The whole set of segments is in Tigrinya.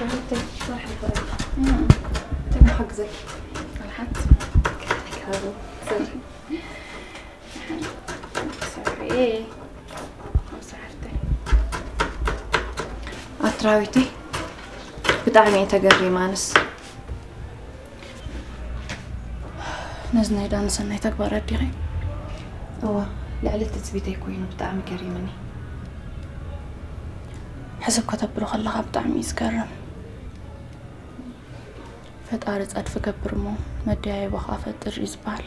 ስራሕ ይኽእል። እም፣ እንታይ ክሓግዘኪ? ኣልሓት። ካብ ስራሕ። ስራሕ። ኣብ ስራሕተይ። ኣትራዊተይ፣ ብጣዕሚ እየ ተገሪመ ኣነስ። ነዚ ናይ ዳኒ ሰናይ ተግባራት ዲኺ? እወ፣ ልዕሊ ትጽቢተይ ኮይኑ ብጣዕሚ ገሪምኒ። ሕስብ ከተብሎ ከለኻ ብጣዕሚ እዩ ዝገርም። ፈጣሪ ጸድፊ ገብር እሞ መደያየቦ ኸኣ ፈጥር እዩ ዝበሃል።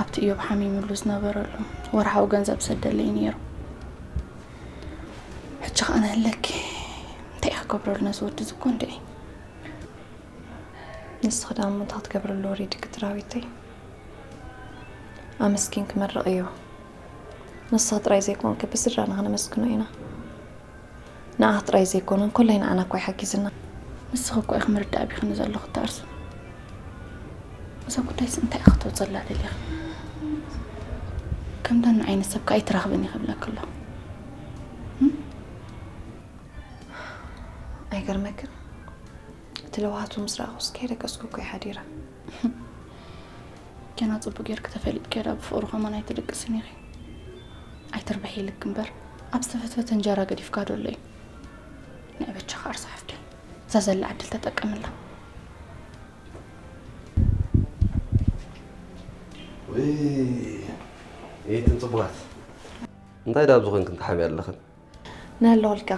ኣብቲ እዮብ ሓሚምሉ ዝነበረሉ ወርሓዊ ገንዘብ ሰደለይ ነይሩ። ሕጂ ኸኣ ነህለኪ እንታይ ክገብረሉ ነዚ ወዲ እዚ እኮ እንድዒ። ንስኺ ደኣ እሞ እንታይ ክትገብሪ ኣሎ ወሪድኪ ትራዊተይ? ኣመስጊንኪ መርቕዮ። ንስኺ ጥራይ ዘይኮንኪ ብስድራና ክነመስግኖ ኢና። ንዓኺ ጥራይ ዘይኮነ፣ እንኮላይ ንዓና እኮ እዩ ሓጊዝና። ንስኺ እኮ ኢኺ ምርዳእ ኣቢኽኒ ዘለኹ እታ እርሱ። እዛ ጉዳይስ እንታይ ኢኺ ከተውፅላ ደሊኺ? ከም ዳኒ ዓይነት ሰብ ከኣ ኣይትረኽብን እየ ክብለኪ ኣለኹ። እም? ኣይገርመክን? እቲ ለውሃቱ ምስ ረኣኹስ ከይደቀስኩ እኮ እየ ሓዲረ። ገና ጽቡቕ ጌርኪ ተፈሊጥኪዮ ዳ ብፍቕሩ ከማን ኣይትድቅስን ኢኺ። ኣይትርበሒ ኢልኪ እምበር፣ ኣብ ዝተፈትፈተ እንጀራ ገዲፍካ ዶ ኣሎ እዩ? ንዕበቻ ከኣ ኣርሳ ሓፍተይ፣ እዛ ዘላ ዕድል ተጠቀምላ። ወይ፣ ኤትን ጽቡቓት፣ እንታይ ዳ ኣብዚ ኮንክን ትሓምያ ኣለኽን? ንህለወልካ፣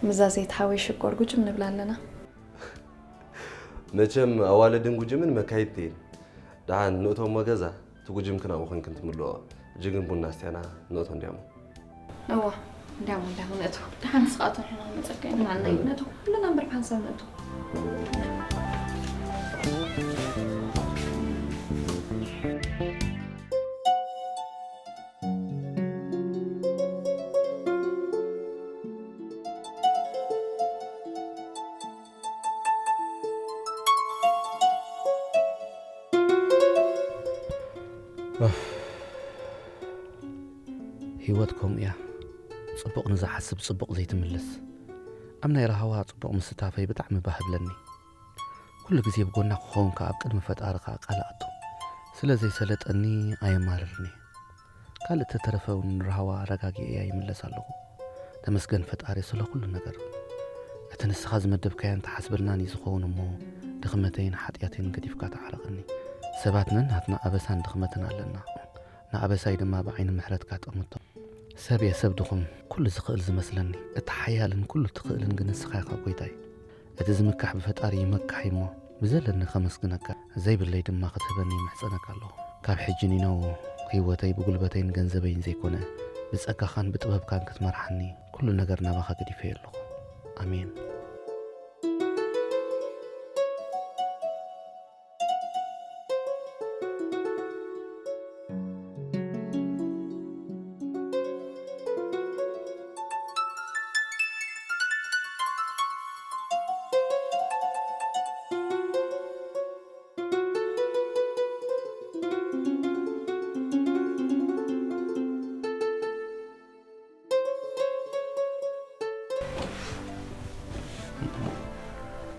ምዛ ዘይትሓወይ ሽኮር ጉጅም ንብላ ኣለና። መቸም ኣዋልድን ጉጅምን መካይድቲ እየን። ደሓን ንእቶ እሞ ገዛ፣ እቲ ጉጅምክን ኣብኡ ኮንክን ትምልኦ። ጅግን ቡና ኣስትያና ንእቶ እንድያሞ። እዋ፣ እንድያሞ፣ እንድያሞ ንእቶ። ደሓን ንስኻቶም ሕና ንመጸካ ኢና። ንዓና እዩ ንእቶ። ኩልና እምበር ብሓንሳብ ንእቶ። ኡፍ። ህይወት ከምኡ እያ። ጽቡቕ ንዝሓስብ ጽቡቕ ዘይትምልስ። ኣብ ናይ ራህዋ ጽቡቕ ምስታፈይ ብጣዕሚ ባህ ብለኒ። ኩሉ ግዜ ብጎና ክኸውን ከኣ ኣብ ቅድሚ ፈጣሪ ከኣ ቃል ኣቱ። ስለ ዘይሰለጠኒ ኣየማርርኒ። ካልእ ተተረፈ እውን ንራህዋ ኣረጋጊኤያ ይምለስ ኣለኹ። ተመስገን ፈጣሪ ስለ ኩሉ ነገር። እቲ ንስኻ ዝመደብካዮን ተሓስበልናን እዩ ዝኸውን እሞ፣ ድኽመተይን ሓጢኣተይን ገዲፍካ ተዓረቐኒ። ሰባት ነናትና ኣበሳን ድኽመትን ኣለና። ንኣበሳይ ድማ ብዓይኒ ምሕረትካ ጠምቶ። ሰብ እየ ሰብ ድኹም፣ ኩሉ ዝኽእል ዝመስለኒ። እቲ ሓያልን ኩሉ ትኽእልን ግን ንስኻ ኢኻ ጎይታይ። እቲ ዝምካሕ ብፈጣሪ ይመካሕ እሞ፣ ብዘለኒ ከመስግነካ፣ ዘይብለይ ድማ ክትህበኒ ይምሕጸነካ ኣለኹ። ካብ ሕጂ ኒነው ህይወተይ ብጉልበተይን ገንዘበይን ዘይኮነ፣ ብጸጋኻን ብጥበብካን ክትመርሓኒ፣ ኩሉ ነገር ናባኻ ገዲፈዮ ኣለኹ። ኣሜን።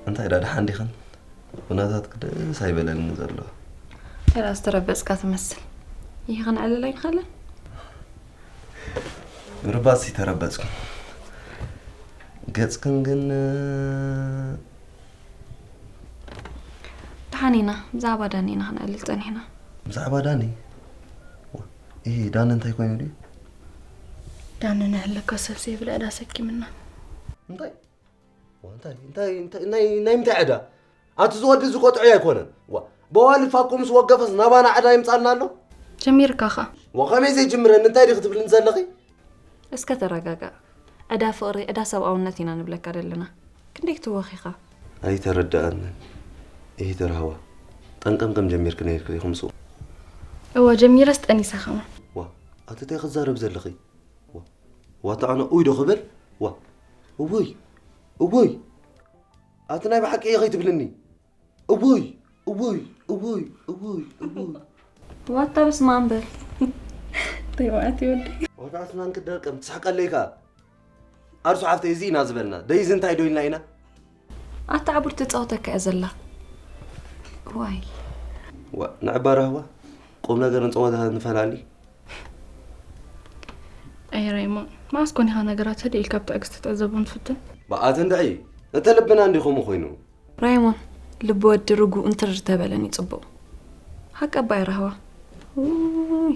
እንታይ ዳ ደሓን ዲኽን? ኩነታትኪ ደስ ኣይበለንን ዘሎ። ተራ ዝተረበጽካ ትመስል። ይህ ክንዕልል ኣይንኽእልን? ምርባጽ ይተረበጽኩ። ገጽክን ግን ደሓን ኢና። ብዛዕባ ዳኒ ኢና ክንዕልል ጸኒሕና። ብዛዕባ ዳኒ? ዋ፣ ይሄ ዳኒ እንታይ ኮይኑ ድዩ? ዳኒ ንሕለካ ሰብ ዘይብለ ዕዳ ሰኪምና። እንታይ? ዋ፣ እንታይ፣ እንታይ፣ እንታይ፣ ናይ፣ ናይ ምንታይ ዕዳ? ኣቲ ዝወዲ እዚ ቆጥዑ ኣይኮነን። ዋ፣ በዋሊ ፋቁ ምስ ወገፈስ ናባና ዕዳ ይምጻልና ኣሎ? ጀሚርካ ኸ? ዋ፣ ከመይ ዘይጅምረን? እንታይ ዲኺ ትብልኒ ዘለኺ? እስከ ተረጋጋእ። ዕዳ ፍቕሪ፣ ዕዳ ሰብኣውነት ኢና ንብለካ ዘለና። ክንደይ ክትወኺኻ? ኣይተረድኣንን። እሂ ተራህዋ። ጠንቀምቀም ጀሚርኪ ነይርኪ ኢኹም ስው። እወ፣ ጀሚረስ ጠኒሰ ኸማ። ዋ፣ ኣቲ እንታይ ክዛረብ ዘለኺ? ዋ፣ ዋታ ኣነ ኡይ ዶ ክብል? ዋ፣ እውይ፣ እውይ። ኣቲ ናይ ብሓቂ ኢኺ ትብልኒ? እውይ፣ እውይ፣ እውይ፣ እውይ፣ እውይ። ዋታ በስመ ኣብ በል። እንታይ ማለት እዩ ወዲ? ዋታ ኣስናን ክደርቀም ትስሕቀለይ ከኣ። ኣርሱ ሓፍተይ፣ እዚ ኢና ዝበልና። ደይዚ እንታይ ዶ ኢልና ኢና? ኣታ ዓቡር ትጻወተካ እያ ዘላ። ዋይ። ዋ፣ ንዕባ ራህዋ፣ ቁም ነገር ንጸወታ ንፈላሊ። ኣይ ራይሞን፣ መዓስ ኮን ኢኻ ነገራት ህድእ ኢልካ ብትዕግስቲ ትዕዘቦም ትፍትን? ብኣተ እንድዒ፣ እቲ ልብና እንዲ ከምኡ ኮይኑ። ራይሞን፣ ልቢ ወዲ ርጉእ እንትር ተበለኒ ጽቡቕ። ሓቂ ኣባይ ራህዋ። ውይ፣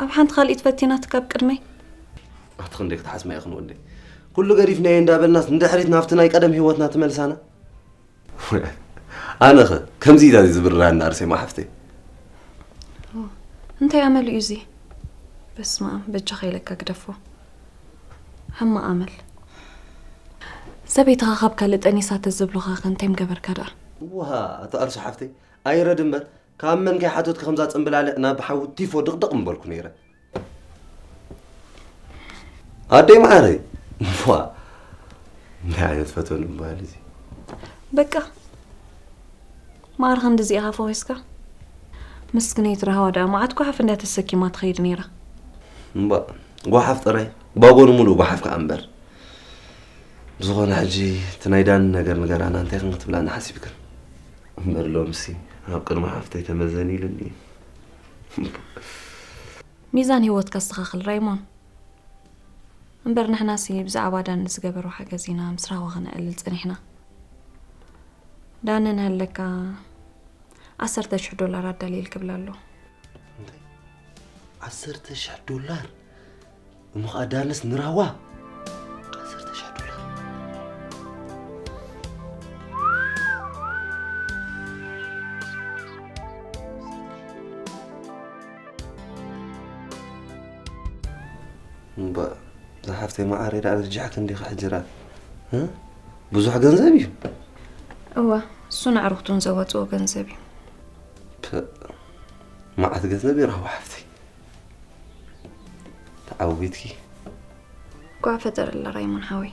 ኣብ ሓንቲ ካልኢት ፈቲናትካ ኣብ ቅድመይ። ኣቲ ክንደይ ክትሓስማ ኢኽን ወደይ? ኩሉ ገዲፍናዮ እንዳበልናስ ንድሕሪት ናብቲ ናይ ቀደም ህይወትና ትመልሳና? ኣነኸ ከምዚ ኢላ ዝብርራና ኣርሴማ ሓፍተይ። ኦ፣ እንታይ ኣመል እዩ እዚ? በስመ ኣብ፣ በጃኻ ኢለካ ግደፎ። ሕማቕ ኣመል። ሰበይትኻ ካብ ካልእ ጠኒሳ ተዘብሉኻ ከ እንታይ ምገበርካ ደኣ? እዋ፣ ኣቲ ኣርሱ ሓፍተይ፣ ኣይረድ እምበር፣ ካብ መን ከይሓተትኩ ከምዛ ጽምብላሊዕ ናብ ሓዊ ቲፎ ድቕድቕ ምበልኩ ነይረ። ኣደይ መዓረይ። ዋ፣ እንታይ ዓይነት ፈተኑ ምባል እዚ? በቃ፣ ማዕረ ክንድዚ ኢኻ ፈኺስካ? ምስክነይቲ ራህዋ ደኣ መዓት ጓሓፍ እንድያ ተሰኪማ ትኸይድ ነይራ። እምባ፣ ጓሓፍ ጥራይ፣ ባጎ ንምሉእ ጓሓፍ ከኣ እምበር። ብዝኾነ ሕጂ እቲ ናይ ዳኒ ነገር ንገራና፣ እንታይ ክንክትብላና ሓሲብክን? እምበር ሎምሲ ኣብ ቅድሚ ሓፍተይ ተመዘን ኢሉኒ። ሚዛን ህይወትካ ኣስተኻኽል ራይሞን። እምበር ንሕናሲ ብዛዕባ ዳኒ ዝገበሮ ሓገዝ ኢና ምስ ራህዋ ከነዕልል ጸኒሕና። ዳኒ ንሃለካ ዓሰርተ ሽሕ ዶላር ኣዳልየልኪ ይብል ኣሎ። እንታይ? ዓሰርተ ሽሕ ዶላር? እሞ ኸኣ ዳንስ ንራህዋ ዓሰርተ ሽሕ ዶላር። እምባ፣ ዝሓፍተይ መዓረይ ደኣ በጃሕኪ እንዲኺ ሕጂ ደኣ፣ እ? ብዙሕ ገንዘብ እዩ። እወ፣ እሱ ንኣዕሩኽቱን ዘዋጽኦ ገንዘብ እዩ። ፐእ፣ መዓት ገንዘብ እዩ ራህዋ ሓፍተይ። ተዓዊትኪ። ኳዕ ፈጠረላ ራይሞን ሓወይ።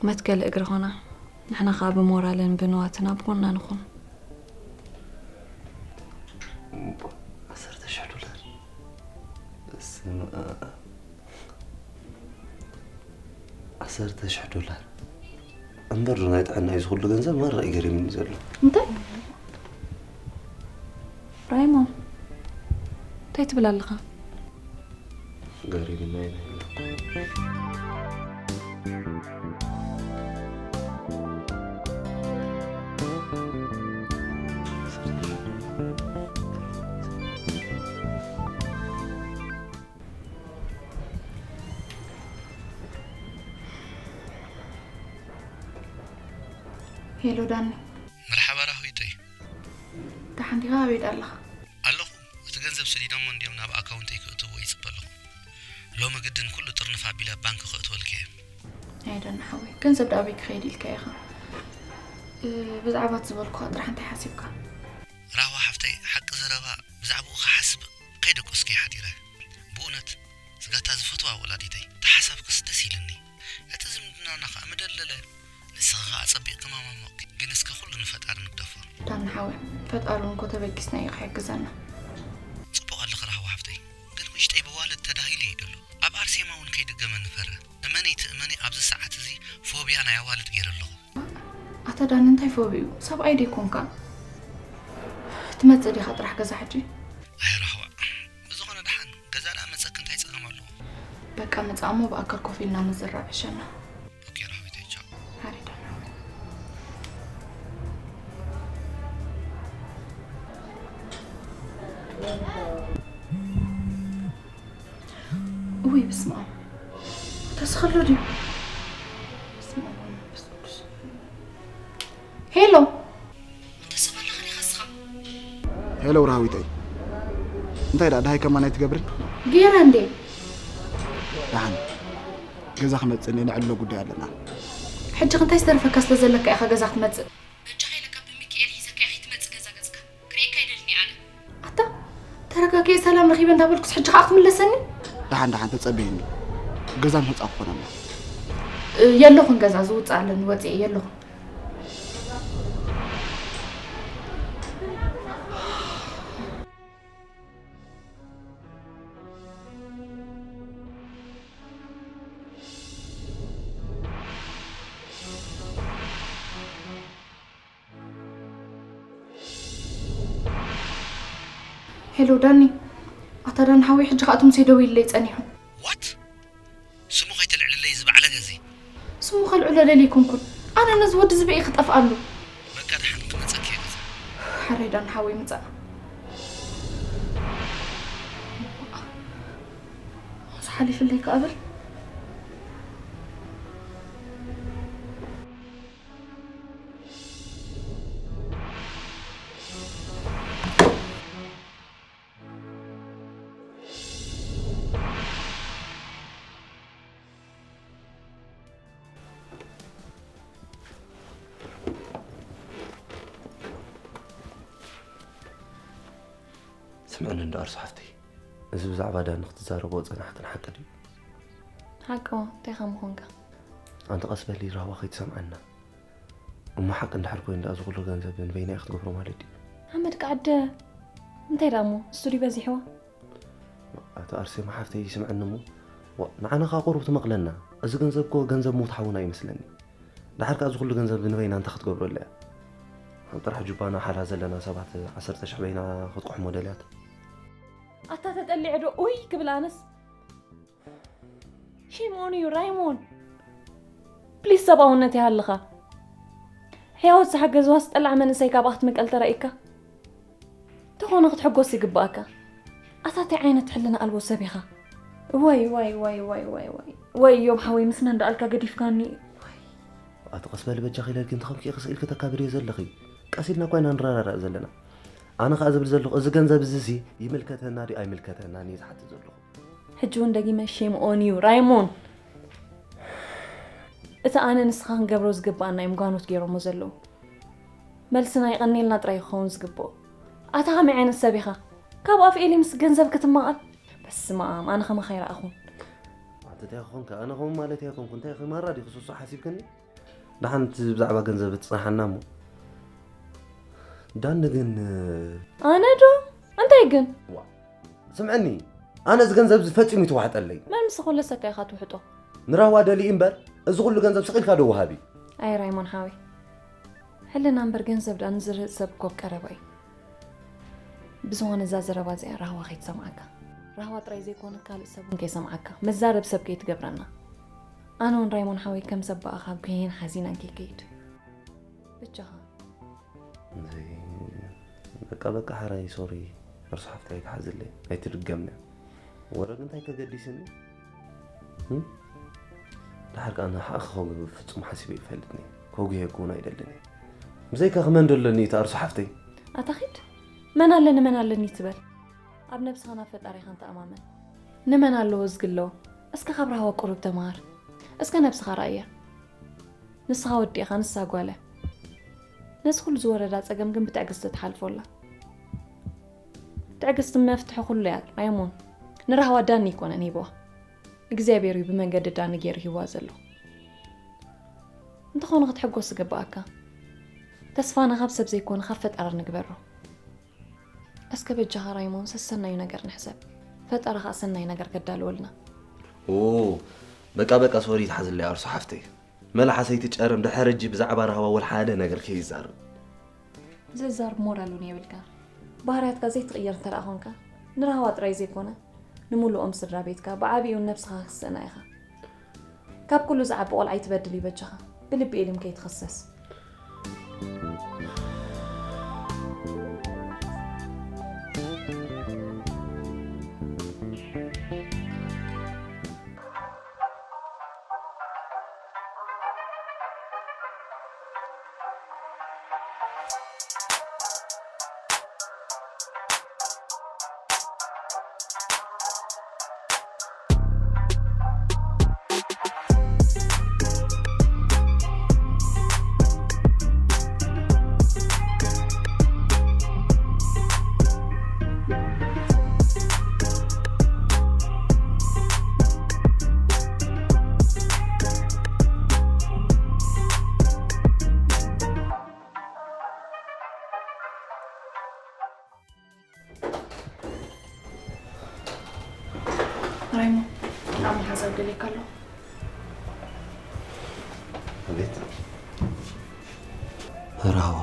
መትከሊ እግሪ ኾና። ንሕና ኸኣ ብሞራልን ብንዋትን ኣብ ጎና ንኹን። እምባ፣ ዓሰርተ ሽሕ ዶላር። በስመ ኣብ። ዓሰርተ ሽሕ ዶላር። እምበር ዶ ናይ ጥዕና እዩ ዝኹሉ ገንዘብ? ማራ እዩ ገሪሙኒ ዘሎ። እንታይ? ራይሞን፣ እንታይ ትብል ኣለኻ? ገሪሙና ኢና ኢልና። ሄሎ ዳኒ። መርሓባ ራህዊተይ። ደሓን ዲኻ? ኣበይ ኣለኻ? ኣለኹ። እቲ ገንዘብ ስዲዶሞ እንድዮም ናብ ኣካውንተይ ክእትውዎ ይጽበ ኣለኹ። ሎሚ ግድን ኩሉ ጥርንፍ ኣቢለ ኣብ ባንክ ከእትወልኪ እየ። ናይ ዳኒ ሓወይ፣ ገንዘብ ደኣ ኣበይ ክኸይድ ኢልካ ኢኻ? እ፣ ብዛዕባ እቲ ዝበልኩኻ ጥራሕ እንታይ ሓሲብካ? ራህዋ ሓፍተይ፣ ሓቂ ዘረባ ብዛዕባኡ ክሓስብ ከይደቀስኩ እየ ሓዲረ። ብእውነት፣ ስጋታ ዝፈትዋ ወላዲተይ፣ ተሓሳብክስ ደስ ኢልኒ። እቲ ዝምድናና ኸኣ ምደልደለ። ንስኺ ኸኣ ጸቢቕኪ ማማሞቕኪ። ግን እስከ ኩሉ ንፈጣሪ ንግደፎ። ዳኒ ሓወይ፣ ፈጣሪ እውን እኮ ተበጊስና እዩ ክሕግዘና። ጽቡቕ ኣለኺ ራህዋ ሓፍተይ። ግን ውሽጠይ ብዋልድ ተዳሂሉ እዩ ዘሎ። ኣብ ኣርሴማ እውን ከይድገመኒ ፈርህ። እመነይ ትእመነይ ኣብዚ ሰዓት እዚ ፎብያ ናይ ኣዋልድ ገይረ ኣለኹ። ኣታ ዳኒ እንታይ ፎብዩ? ሰብኣይ ደይኮንካ? ትመጽእ ዲኻ ጥራሕ ገዛ ሕጂ? ኣይ ራህዋ። ብዝኾነ ደሓን ገዛ ደኣ መጸኪ እንታይ ጸገም ኣለዎ? በቃ ምጻእ እሞ ብኣካል ኮፍ ኢልና ምዝራብ ይሕሸና። ኦኬ ራህዊተይ ቻው። ሃሪ ዳኒ ሓወይ። ውይ በስመ ኣብ። ተስኸሎ ድዩ? በስመ ኣብ ወመንፈስ ቅዱስ። ሄሎ። እንተ ሰብ ኣለኻ ዲኻ እስኻ? ሄሎ ራህዊተይ። እንታይ ደኣ ደሃይ ከማን ኣይትገብርን? ገይረ እንዴ? ደሓን። ገዛ ክመጽእ እየ፣ ነዕልሎ ጉዳይ ኣለና። ሕጂ እንታይ ዝተረፈካ ስለ ዘለካ ኢኻ ገዛ ክትመጽእ? በጃኻ ኢለካ ብሚካኤል ሒዘካ ኢኻ ክትመጽእ ገዛ ገጽካ። ክርእየካ ኣይደልን እየ ኣነ። ኣታ፣ ተረጋጊኤ ሰላም ረኺበ እንዳበልኩስ ሕጂ ኸኣ ክትምለሰኒ? ደሓን፣ ደሓን፣ ተጸበየኒ። ገዛ ምሕጻብ ክኾነና። እ፣ የለኹን ገዛ፣ ዝውጽእ ኣለኒ፣ ወጺኤ የለኹን። ሄሎ ዳኒ። ኣታ ዳኒ ሓወይ፣ ሕጂ ከኣ ትምሴ ደዊልለይ ጸኒሑ። ዋት? ስሙ ከይተልዕልለይ እዚ ባዕለገ እዚ። ስሙ ከልዕሎ ደሊ ኣይኮንኩን። ኣነ ነዚ ወዲ ዝበኢ ክጠፍኣሉ። በቃ ደሓን ክመጸኪ እየ ገዛ። ሓራይ ዳኒ ሓወይ ምጻእ። እዚ ሓሊፍለይ ከኣ በል። ስምዕኒ እንዶ ኣርሱ ሓፍተይ፣ እዚ ብዛዕባ ዳኒ ክትዛረቦ ዝጸናሕክን ሓቂ ድዩ? ሓቂ እዎ፣ እንታይ ከም ምኾንካ። ኣንቲ ቀስ በሊ ራህዋ ከይትሰምዓና። እሞ ሓቂ እንድሕር ኮይኑ ደኣ እዚ ኩሉ ገንዘብ ንበይና እየ ክትገብሮ ማለት ድዩ? ሓመድ ከዓደ። እንታይ ደኣ እሞ ስቱዲ በዚሕዋ። ኣቲ ኣርሴማ ሓፍተይ ይስምዐኒ እሞ፣ ዋ፣ ንዓና ከኣ ቁሩብ ትመቕለና። እዚ ገንዘብ እኮ ገንዘብ ሞት ሓውና ይመስለኒ። ደሓር ከኣ እዚ ኩሉ ገንዘብ ንበይና እንታይ ክትገብረሉ እያ? ኣብ ጥራሕ ጁባና ሓላ ዘለና ሰባት ዓሰርተ ሽሕ በይና ክትቆሕሞ ደልያት። ኣታ ተጠሊዐ ዶ ኡይ ክብል ኣነስ። ሼም ኦን ዩ ራይሞን። ፕሊስ ሰብኣውነት ይሃልኻ። ሕያወት ዝሓገዝዋ ዝጠላዕ መንእሰይ ካብኣ ክትምቀል ተራኢካ። ተኾነ ክትሕጎስ ይግባኣካ። ኣታ እንታይ ዓይነት ሕልና ኣልቦ ሰብ ኢኻ። ወይ ወይ ወይ ወይ ወይ ወይ ወይ ዮብ ሓወይ ምስ መን ደኣልካ ገዲፍካኒ። ኣቲ ቀስ በሊ በጃኺ ኢለልኪ እንተ ከምኪ ክስኢልኪ ተካብድዮ ዘለኺ። ቀስ ኢልና እኳ ኢና ንረዳዳእ ዘለና። ኣነ ከኣ ዝብል ዘለኹ እዚ ገንዘብ እዚሲ ይምልከተና ድዩ ኣይምልከተናን እየ ዝሓትት ዘለኹ። ሕጂ እውን ደጊመ ሼም ኦን ዩ ራይሞን። እቲ ኣነ ንስኻ ክንገብሮ ዝግብኣና እዮም ጓኖት ገይሮሞ ዘለዉ። መልስና የቐንየልና ጥራይ ክኸውን ዝግብኦ። ኣታ ከመይ ዓይነት ሰብ ኢኻ? ካብ ኣፍ ኤሊ ምስ ገንዘብ ክትማቐል? በስመ ኣብ ኣነ ከማኻ ኣይረኣኹን። ኣቲ እንታይ ክኾንካ ኣነ ከምኡ ማለት እያ ኮንኩ እንታይ ኽማራ ዲ ክስሱ ሓሲብክኒ? ደሓን እቲ ብዛዕባ ገንዘብ ትጽናሓና እሞ ዳኒ ግን ኣነ ዶ እንታይ ግን ስምዕኒ ኣነ እዚ ገንዘብ እዚ ፈጺሙ ይትዋሕጠለይ። መን ምስ ኮለሰካ ኢኻ ትውሕጦ? ንራህዋ ደሊኡ እምበር እዚ ኩሉ ገንዘብ ስቕ ኢልካ ዶ ወሃቢ? ኣይ ራይሞን ሓወይ፣ ሕልና እምበር ገንዘብ ደኣ ንዝርህጥ ሰብ እኮ ኣብ ቀረባ እዩ። ብዝኾነ እዛ ዘረባ እዚኣ ራህዋ ከይትሰምዓካ። ራህዋ ጥራይ ዘይኮነ ካልእ ሰብ እውን ከይሰምዓካ። መዛረብ ሰብ ከይትገብረና። ኣነ እውን ራይሞን ሓወይ ከም ሰብ ብኣኻ ጉህየን ሓዚናን ከይከይድ። ብቻኻ። በቃ በቃ ሓራይ ሶሪ። እርሱ ሓፍታ ኣይትሓዝለይ ኣይትድገምና። ወረ ግን እንታይ ከገዲስኒ? እም? ደሓር ከኣ ንሓቂ ከጉ ፍጹም ሓሲበ ይፈልጥኒ። ከጉ የኩን ኣይደልን። ብዘይካ ክመን ደለኒ እቲ ኣርሱ ሓፍተይ። ኣታ ኺድ መን ኣለኒ መን ኣለኒ ትበል። ኣብ ነብስኻ ናብ ፈጣሪኻ እንተኣማመን። ንመን ኣለዎ ዝግለዎ? እስከ ካብ ራህዋ ቁሩብ ተምሃር። እስከ ነብስኻ ራእያ። ንስኻ ወዲ ኢኻ ንሳ ጓለ። ነዚ ኩሉ ዝወረዳ ጸገም ግን ብትዕግስቲ ትሓልፎ ኣላ። ትዕግስቲ መፍትሒ ኩሉ እያ ራይሞን። ንራህዋ ዳኒ ኣይኮነን ሂብዋ። እግዚኣብሔር እዩ ብመንገዲ ዳኒ ገይሩ ሂብዋ ዘሎ። እንተኾነ ክትሕጎስ ዝግብኣካ። ተስፋና ካብ ሰብ ዘይኮነ ካብ ፈጣሪ ንግበሮ። እስከ በጃኻ ራይሞን ሰሰናዩ ነገር ንሕሰብ። ፈጣሪ ኸኣ ሰናይ ነገር ከዳልወልና። ኦ በቃ በቃ ሶሪ ትሓዝለይ ኣርሱ ሓፍተይ። መላሓሰይቲ ጨርም ድሕር እጂ ብዛዕባ ራህዋ ወላ ሓደ ነገር ከይዛረብ። ዘዛርብ ሞራል እውን የብልካ። ባህርያትካ ዘይትቕየር እንተ ደኣ ኾንካ ንራህዋ ጥራይ ዘይኮነ ንምሉኦም ስድራ ቤትካ ብዓቢኡ ነብስኻ ክትስእና ኢኻ። ካብ ኩሉ ዝዓቢ ቆልዓ ኣይትበድል እዩ በጃኻ። ብልቢ ኤሊም ከይትኽሰስ። ራይሞ፣ ኣብ መሓዛብ ደልየካ ኣለኹ። ኣቤት። ራህዋ።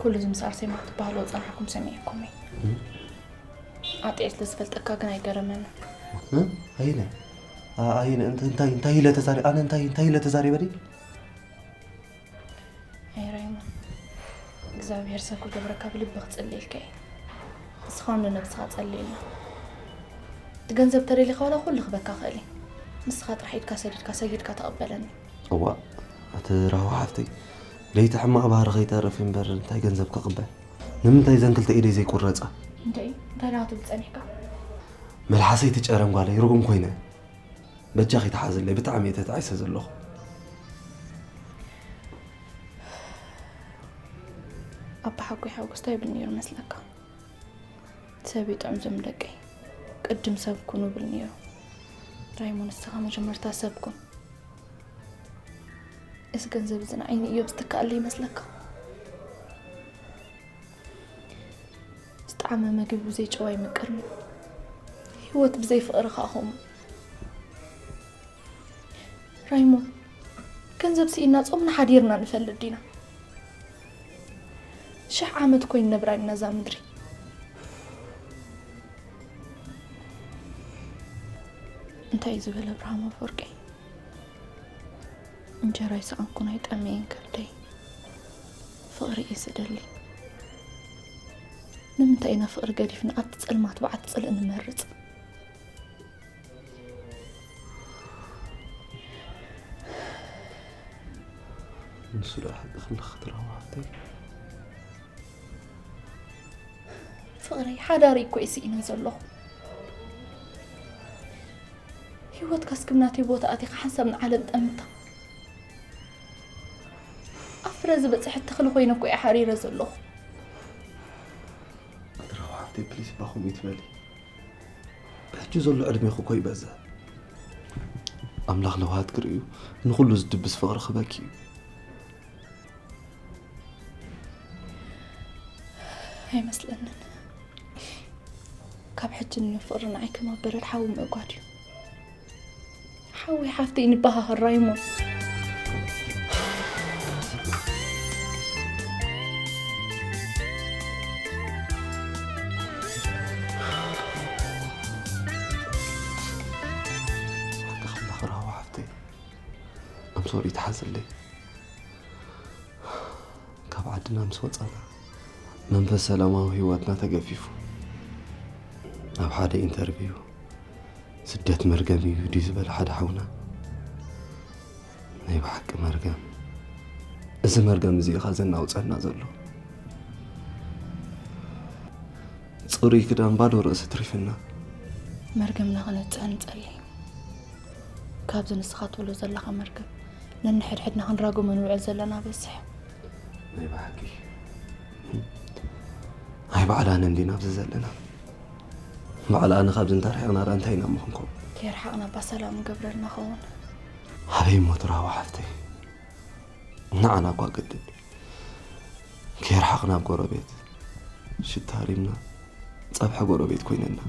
ኩሉ እዚ ምስ ኣርሴማ ክትበሃሉ ዝጸናሕኩም ሰሚዐኩም እየ። ኣጥዒ ስለ ዝፈልጠካ ግን ኣይገረመንን። እ? ኣይነ? ኣ-፣ ኣይነ? እንተ-፣ እንታይ፣ እንታይ ኢለ ተዛሪ-፣ ኣነ እንታይ፣ እንታይ ኢለ ተዛሪበ ድየ? ኣይ ራይሞ፣ እግዚኣብሔር ሰብ ክገብረካ ብልቢ ክጽልየልካ እየ። ንስኻ እውን ንነብስኻ ጸልየላ። እቲ ገንዘብ ተደሊኻ ዋላ ኩሉ ክበካ ክእል እየ። ንስኻ ጥራሕ ኢድካ ሰዲድካ ሰጊድካ ተቐበለኒ። እዋ፣ ኣቲ ራህዋ ሓፍተይ፣ ለይቲ ሕማቕ ባህሪ ከይተርፍ እምበር እንታይ ገንዘብ ክቕበል? ንምንታይ እዘን ክልተ ኢደይ ዘይቁረጻ? እንተይ፣ እንታይ ደኣ ክትብል ጸኒሕካ? መልሓሰይ ትጨረም ጓለይ፣ ርጉም ኮይነ። በጃኺ ተሓዝለይ፣ ብጣዕሚ እየ ተጣዒሰ ዘለኹ። ኣባ ሓጎይ ሓጎስ እንታይ ይብል ነይሩ መስለካ? ሰብ ይጥዕም ዞም ደቀይ፣ ቅድም ሰብ ኩኑ ይብል ነይሩ። ራይሞ፣ ንስኻ መጀመርታ ሰብ ኩን። እዚ ገንዘብ እዚ ንዓይ ንእዮብ ዝትክኣለይ ይመስለካ? ዝጠዓመ መግቢ ብዘይ ጨው ኣይምቅርን እዩ። ህይወት ብዘይ ፍቕሪ ከኣ ከምኡ። ራይሞ፣ ገንዘብ ስኢና ጾምና ሓዲርና ንፈልጥ ዲና? ሽሕ ዓመት እኮ ኣይንነብራን ኢና እዛ ምድሪ። እንታይ እዩ ዝበለ ኣብርሃም ኣፈወርቂ? እንጀራ ይሰኣንኩን ኣይጠመየን ከብደይ፣ ፍቕሪ እየ ዝደሊ። ንምንታይ ኢና ፍቕሪ ገዲፍና ኣብቲ ጸልማት በዓቲ ጽልኢ ንመርጽ? ንሱ ደኣ ሓቂ ክንዲ ክትረኽቦ ሓፍተይ። ፍቕረይ፣ ሓዳረይ እኮ እየ ስኢነ ዘለኹ። ህይወትካስ ክም ናተይ ቦታ ኣቲኻ ሓንሳብ ንዓለም ጠምታ። ኣብ ፍረ ዝበጽሐት ተኽሊ ኮይነ እኮ እየ ሓሪረ ዘለኹ። ኣቲ ራህዋ ሓፍተይ፣ ፕሊስ፣ እባ ከምኡ ይትበሊ። ብሕጂ ዘሎ ዕድሜኺ እኮ ይበዝሕ። ኣምላኽ ለውሃት ክርእዩ ንኹሉ ዝድብስ ፍቕሪ ክህበኪ እዩ። ኣይመስለንን። ካብ ሕጂ ንዮ ፍቕሪ ንዓይ ከም ኣብ በረድ ሓዊ ምእጓድ እዩ። ሓዊ ሓፍተይ ንበሃሃር ራይሞን። ሓቂ ከላ ክረኽቦ ሓፍተይ። ኣም ሶሪ፣ ተሓዝለይ። ካብ ዓድና ምስ ወጻና መንፈስ ሰላማዊ ህይወትና ተገፊፉ። ኣብ ሓደ ኢንተርቪው ስደት መርገም እዩ ድዩ ዝበለ ሓደ ሓውና፣ ናይ ብሓቂ መርገም። እዚ መርገም እዚ ኢኻ ዘናውጸና ዘሎ። ጽሩይ ክዳን ባዶ ርእሲ ትሪፍና። መርገምና ከነጽህ ንጸሊ። ካብዚ ንስኻ ትብሎ ዘለኻ መርገም ነንሕድሕድና ክንራጎሞ ንውዕል ዘለና በዝሕ። ናይ ብሓቂ። ኣይ ባዕላን እንዲና ኣብዚ ዘለና። ባዕላን ካብዚ እንተርሒቕና ደኣ እንታይ ኢና እሞ ክንከውን? ከይርሓቕና እባ ሰላም ንገብረልና ኸውን። ኣበይ እሞ ትራዋ ሓፍተይ? ንዓና እኳ ግድን። ከይርሓቕና ኣብ ጎረቤት ሽታ ሪምና ጸብሐ ጎረቤት ኮይነና።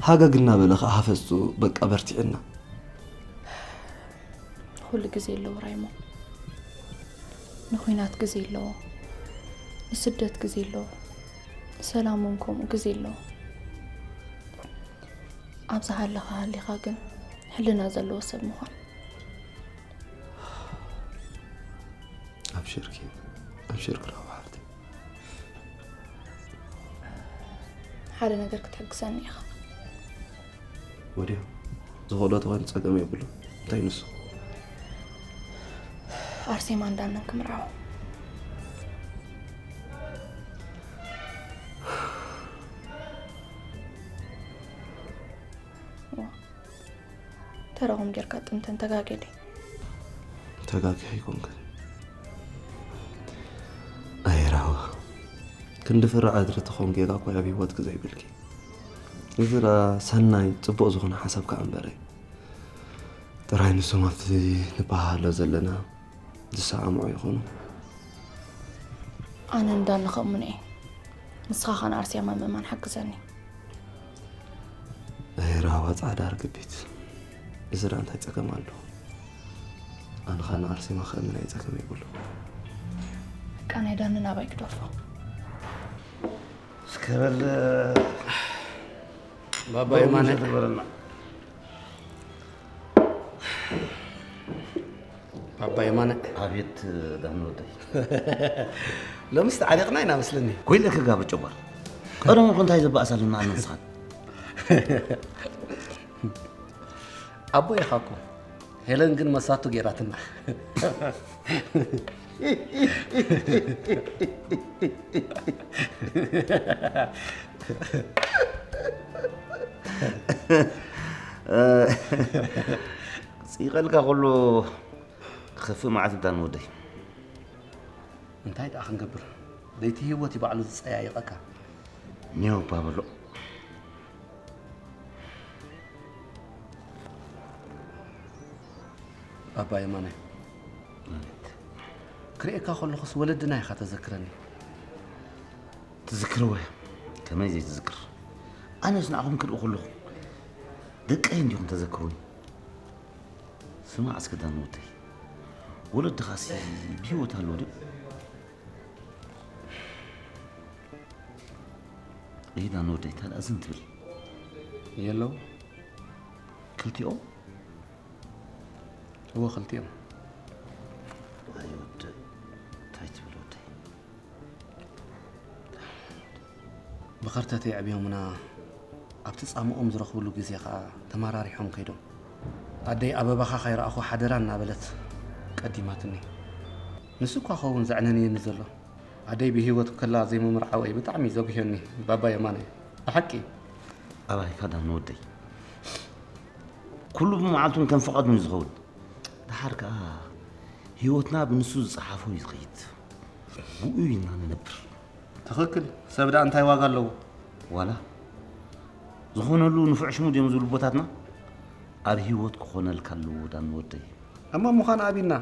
ሃገግ እናበለ ኸኣ ሃፈስቱ በቃ በርቲዕና። ንኹሉ ግዜ ኣለዎ ራይሞ። ንኹናት ግዜ ኣለዎ። ንስደት ግዜ ኣለዎ። ንሰላም እውን ከምኡ ግዜ ኣለዎ። ኣብዚ ሃለኻ ሃሊኻ ግን ሕልና ዘለዎ ሰብ ምዃን። ኣብሽርኪ፣ ኣብሽርኪ ራህዋ ሓፍተይ። ሓደ ነገር ክትሕግዘኒ ኢኻ። ወዲያ፣ ዝኽእሎ ተኾይኑ ጸገም የብሉን። እንታይ ንሱ? ኣርሴማ እንዳነን ክምርዓው። ዋ፣ ተረኹም ጌርካ ጥምተን ተጋጌ ድዩ? ተጋጊኺ ኣይኮንክን። ኣየ ራህዋ፣ ክንዲ ፍረ ዓድሪ ተኾን ጌጋ እኮ ኣብ ህይወትኪ ዘይብልኪ። እዚ ደኣ ሰናይ ጽቡቕ ዝኾነ ሓሳብ ከኣ እምበረይ። ጥራይ ንሶም ኣብቲ ንበሃሃሎ ዘለና ዝሰማምዑ ይኾኑ። ኣነ እንዳኒ ከምኡን እየ። ንስኻ ኸኣ ንኣርሴማ ምእማን ሓግዘኒ። ኣይ ራህዋ ጻዕዳ ርግቢት። እዚ ደኣ እንታይ ጸገም ኣለዎ? ኣነ ኸኣ ንኣርሴማ ከእምን ኣይጸገም የብሉ። በቃ ናይ ዳኒ ናባይ ግደፎ። እስከ በል። ባባ የማነ። ተግበረና። ባባ የማነ። ኣቤት ዳን ወደይ። ሎምስ ተዓሊቕና ኢና መስለኒ። ኮይለከ ጋብር ጨጓር። ቀደም እኮ እንታይ ዘባእስ ኣለና ኣነ ንስኻን? ኣቦ ኢኻ እኮ። ሄለን ግን መሳቱ ገይራትና። ፂቐልካ ከሎ ክኸፍእ መዓት ዳን ወደይ። እንታይ ደኣ ክንገብር? ለይቲ ህይወት እዩ ባዕሉ ዝጸያየቐካ። ኔው እባ በሎ። ባባ የማነ። ኣቤት። ክርእየካ ከለኹስ ወለድና ኢኻ ተዘክረኒ። ትዝክርዎ? ከመይ ዘይትዝክር? ኣነስ ንዓኹም ክርኢ ከለኹ ደቀይ እንዲኹም ተዘክሩኒ። ስማዕ እስከ ዳን ወደይ፣ ወለድኻሲ ብህይወት ኣለዉ ድዮም? እይ ዳን ወደይ፣ ታዲያ ዝም ትብል? የለዉ። ክልቲኦም? እወ፣ ክልቲኦም። ኣይ ወደይ፣ እንታይ ትብል ወደይ? ብኸርተት የዕብዮምና፣ ኣብቲ ጻምኦም ዝረኽብሉ ግዜ ኸኣ ተመራሪሖም ከይዶም። ኣደይ ኣበባኻ ከይረኣኹ ሓደራ እናበለት ቀዲማትኒ። ንሱ እኳ ኸውን ዘዕነንየኒ ዘሎ። ኣደይ ብህይወት ከላ ዘይምምርዓወይ ብጣዕሚ እዩ ዘጉህየኒ ባባ የማነ። ብሓቂ። ኣባይካ ዳን ወደይ። ኩሉ ብመዓልቱን ከም ፍቓዱን እዩ ዝኸውን። ደሓር ከኣ ህይወትና ብንሱ ዝጸሓፎ እዩ ዝኸይድ። ብኡ ኢና ንነብር። ትኽክል። ሰብ ደኣ እንታይ ዋጋ ኣለዎ? ዋላ ዝኾነሉ ንፉዕ ሽሙ ድዮም ዝብሉ ኣቦታትና፣ ኣብ ህይወት ክኾነልካ ኣለዎ ዳን ወደይ። እሞ ምዃን ኣቢና።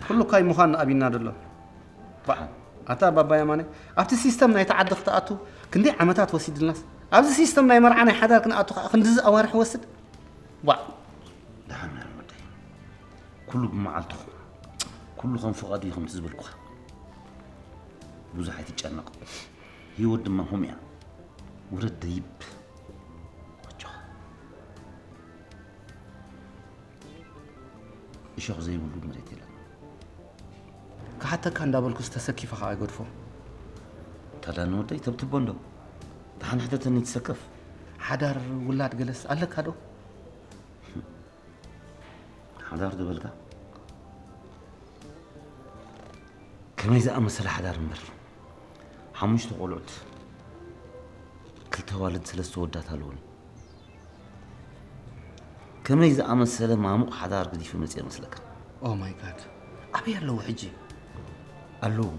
ኩሉ እኳ እዩ ምዃን ኣቢና ዘሎ። ባዕ፣ ኣታ ባባ የማነ፣ ኣብቲ ሲስተም ናይቲ ዓዲ ክትኣቱ ክንደይ ዓመታት ወሲድልናስ፣ ኣብዚ ሲስተም ናይ መርዓ ናይ ሓዳር ክንኣቱ ከኣ ክንድዚ ኣዋርሕ ወስድ። ዋዕ። ደሓን ዳን ወደይ። ኩሉ ብመዓልትኹም፣ ኩሉ ከም ፍቓዱ እዩ ከምቲ ዝበልኩኻ። ብዙሕ ኣይትጨነቕ። ህይወት ድማ ከምኡ እያ። ውረድ ደይብ። ኣጆኻ። እሾኽ ዘይብሉ መሬት የለን። ክሓተካ እንዳበልኩስ ተሰኪፈ ከኣ ኣይገድፎ። ታዲያ ንወደይ ተብትቦ እንዶ። ደሓን ሕተተኒ ትሰከፍ። ሓዳር ውላድ ገለስ ኣለካ ዶ? ሓዳር ዝበልካ? ከመይ ዝኣመሰለ ሓዳር እምበር። ሓሙሽተ ቆልዑት፣ ክልተ ኣዋልድ፣ ሰለስተ ወዳት ኣለዉኒ። ከመይ ዝኣመሰለ ማሙቕ ሓዳር ገዲፈ መጽየ መስለካ? ኦ ማይ ጋድ። ኣበይ ኣለዉ ሕጂ? ኣለዉ።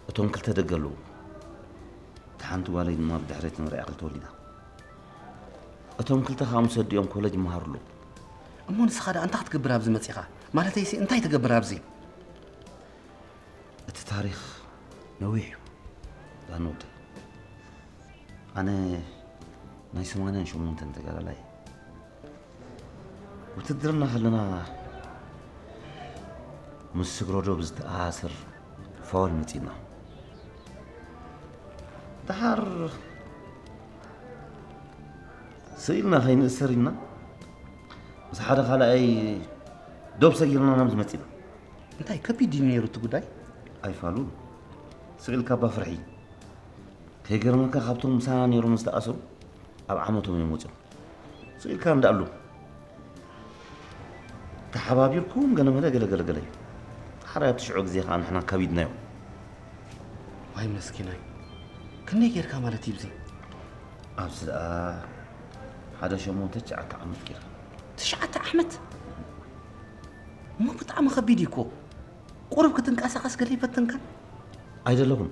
እቶም ክልተ ደገ ኣለዉ። እታ ሓንቲ ጓለይ ድማ ብድሕረይ ተመርዕያ ክልተ ወሊዳ። እቶም ክልተ ከዓ ምስ ኣዲኦም ኮለጅ ይመሃሩ ኣለዉ። እሞ ንስኻ ደኣ እንታይ ክትገብር ኣብዚ መጺኻ? ማለተይሲ እንታይ ትገብር ኣብዚ? እቲ ታሪኽ ነዊሕ እዩ ዳን ወደይ። ኣነ ናይ ሰማንያን ሸሞንተን ተጋዳላይ። ውትድርና ከለና ምስ ስግረዶብ ዝተኣሳሰር ፋውል መጺእና። ደሓር ስኢልና ከይንእሰር ኢልና ምስ ሓደ ካልኣይ ዶብ ሰጊርና ናብ መጺእና። እንታይ ከቢድ ድዩ ነይሩ እቲ ጉዳይ? ኣይፋሉን። ስቕ ኢልካ እባ ፍርሒ። ከይገርመካ ካብቶም ምሳና ነይሮም ዝተኣሰሩ ኣብ ዓመቶም እዮም ወፂኦም። ስቕ ኢልካ እንዳኣሉ ተሓባቢርኩም ገለመለ ገለ ገለ ገለ እዩ። ሓራይ ኣብቲ ሽዑ ግዜ ከዓ ንሕና ከቢድናዮ። ዋይ መስኪናይ። ክንደይ ጌርካ ማለት እዩ ብዚ? ኣብዚ ደኣ ሓደ ሸሞንተ ትሽዓተ ዓመት ጌርካ። ትሽዓተ ዓመት? እሞ ብጣዕሚ ከቢድ እዩ እኮ። ቁሩብ ክትንቀሳቐስ ገለ ይፈተንካን? ኣይደለኹን።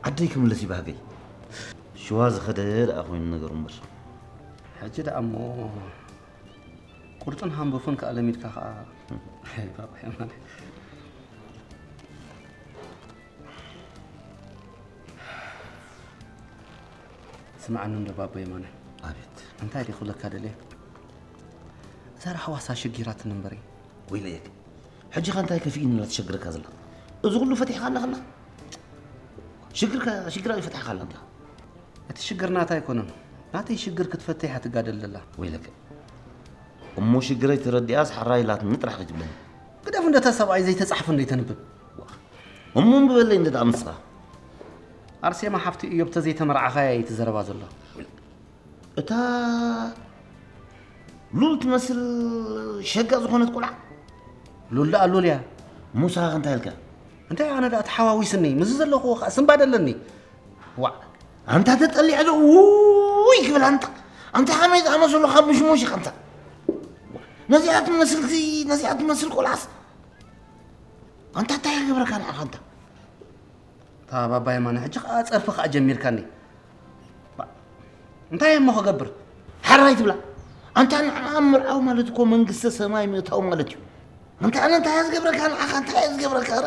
ዓደይ ክምለስ ይባህገይ። ሽዋ ዝኸደ ደኣ ኮይኑ ነገሩ እምበር። ሕጂ ደኣ እሞ ቁርጥን ሃምበፉን ከኣ ለሚድካ ከኣ። ኣይ ባባ የማነ። ስምዓኒ እንዶ ባባ የማነ። ኣቤት። እንታይ ድየ ክብለካ ደልየ? እዛ ራህዋሳ ሽጊራትኒ እምበሪ። ወይለየክ። ሕጂ ኸ እንታይ ከፊእኒ እላ ትሸግረካ ዘላ? እዚ ኩሉ ፈቲሕካ ኣለኻ ኣለኻ? ሽግርካ፣ ሽግራ እዩ ፈቲሕካ ኣላ እንዲኻ። እቲ ሽግር ናታ ኣይኮነን። ናተይ ሽግር ክትፈትሕ እያ ትጋደል ዘላ። ወይለከ። እሞ ሽግረይ ተረዲኣስ ሓራይ ኢላትኒ ጥራሕ ከይትብለኒ። ግደፍ፣ እንደታ ሰብኣይ ዘይተጻሕፈ እንዶ ይተንብብ። እሞ እምቢ በለይ እንደ ደኣ ንስኻ። ኣርሴማ ሓፍቲ እዮብ ተዘይተመርዓኻያ እያ እቲ ዘረባ ዘሎ። እታ ሉል ትመስል ሸጋ ዝኾነት ቆልዓ። ሉል ደኣ ሉል እያ። ሙሳ እንታይ ኢልካ? እንታይ ኣነ ደኣ ተሓዋዊስኒ፣ ምስዚ ዘለኹዎ ኸኣ ስንባደ ኣለኒ። ዋዕ። ኣንታ ተጠሊዐ ዶ ውይ ክብል ኣንታ። ኣንታ ከመይ ዝኣመሰሉ ካብ ምሽሙሽ ኢኻ ኣንታ። ነዚኣ ትመስልቲ፣ ነዚኣ ትመስል ቆልዓስ። ኣንታ እንታይ ይገብረካ ንዓኻ ኣንታ? እታ ባባ የማነ፣ ሕጂ ኸኣ ጸርፊ ኸኣ ጀሚርካኒ። ባ-፣ እንታይ እሞ ክገብር? ሓራይ ትብላ። ኣንታ ንዓ ምርዓው ማለት እኮ መንግስተ ሰማይ ምእታው ማለት እዩ። ኣንታ ኣነ እንታይ እየ ዝገብረካ ንዓኻ? እንታይ እየ ዝገብረካ? ኧረ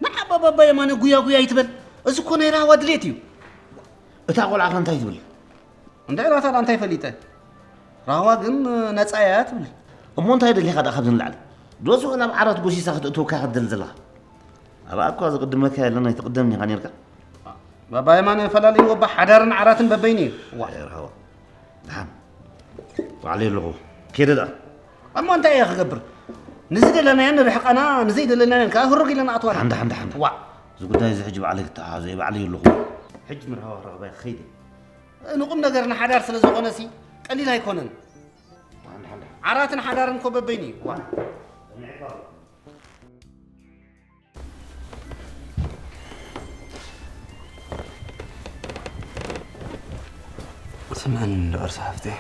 ንዓ ባባ የማነ ጉያ ጉያ ኣይትበል። እዚ እኮ ናይ ራህዋ ድሌት እዩ። እታ ቆልዓ ከ እንታይ ትብል? እንታይ ኢላታ ደኣ እንታይ ፈሊጠ? ራህዋ ግን ነጻ እያ ትብል። እሞ እንታይ ደሊኻ ደኣ ካብዚ ንላዕሊ? ዶስ ወላ ኣብ ዓራት ጎሲሳ ክትእትወካ ክትደሊ ዘለኻ? ኣብኣ እኳ ዝቕድመካ የለን፣ ኣይትቕደምን ኢኻ ኔርካ። ባባ የማነ ፈላልይዎ እባ ሓዳርን ዓራትን በበይኑ እዩ። ዋ። ኣይ ራህዋ። ደሓን። ባዕለይ ኣለኹ። ከይደ ደኣ። እሞ እንታይ እየ ክገብር? ንዝደለናዮን ንርሕቐና፣ ንዘይደለናዮን ከኣ ህሩግ ኢለና ኣትዋና። ሓንዳ፣ ሓንዳ፣ ሓንዳ። ዋ። እዚ ጉዳይ እዚ ሕጂ ባዕለይ ክተሓሓዞ እየ፣ ባዕለይ ኣለኹ። ሕጂ ንራህዋ ክረኽባ እየ፣ ክኸይድ እየ። ንቁም ነገር ንሓዳር ስለ ዝኾነሲ ቀሊል ኣይኮነን። ዓራትን ሓዳርን እኮ በበይኑ እዩ። ዋ። ስምዕኒ እንዶ ኣርሲ ሓፍተይ፣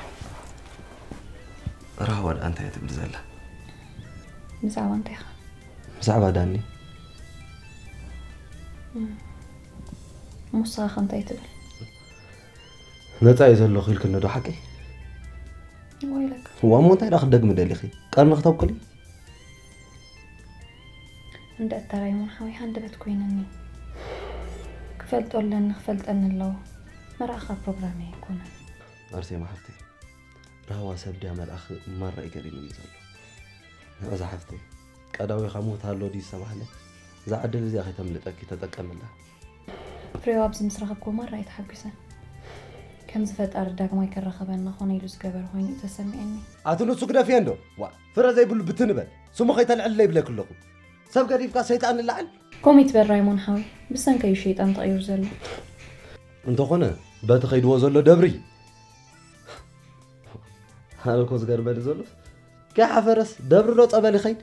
ራህዋ ደኣ እንታይ ትብል ዘላ? ብዛዕባ እንታይ ኢኻ? ብዛዕባ ዳኒ። እም። ሙሳ ኸ እንታይ ትብል? ነጻ እየ ዘለኹ ኢልክኒ ዶ ሓቂ? ወይለካ። እዋ፣ እሞ እንታይ ደኣ ክትደግሚ ደሊኺ? ቀርኒ ክተብኩሊ? እንደ እተራይ ሙን ሓወይ ሃንደበት ኮይነኒ። ክፈልጦ ኣለኒ፣ ክፈልጠኒ ኣለዎ። መርዓ ካብ ፕሮግራመይ ኣይኮነን። ኣርሴማ ሓፍተይ፣ ራህዋ ሰብ ድያ መልኣኽ ማራ እዩ ገሪሙኒ ዘሎ። ንዕዛ ሓፍተይ፣ ቀዳዊኻ ሞት ኣሎ ድዩ ዝተባህለ? እዛ ዕድል እዚኣ ከይተምልጠኪ ተጠቀምላ። ፍሬዋ ኣብዚ ምስ ረኸብኩዎ ማራ እየ ተሓጒሰ። ከምዚ ፈጣሪ ዳግማይ ከራኸበና ኮነ ኢሉ ዝገበረ ኮይኑ እዩ ተሰሚዑኒ። ኣቲ ንሱ ግደፍዮ እንዶ። ዋ፣ ፍረ ዘይብሉ ብትን በል። ስሙ ከይተልዕልለ ይብለኪ ኣለኹ። ሰብ ገዲፍካ ሰይጣን ንላዕል። ከምኡ ይትበል ራይሞን ሓወይ። ብሰንከ እዩ ሸይጣን ተቐይሩ ዘሎ። እንተኾነ፣ በቲ ከይድዎ ዘሎ ደብሪ። ኣነ እኮ ዝገርመኒ ዘሎ፣ ከይሓፈረስ ደብሪ ዶ ጸበል ይኸይድ?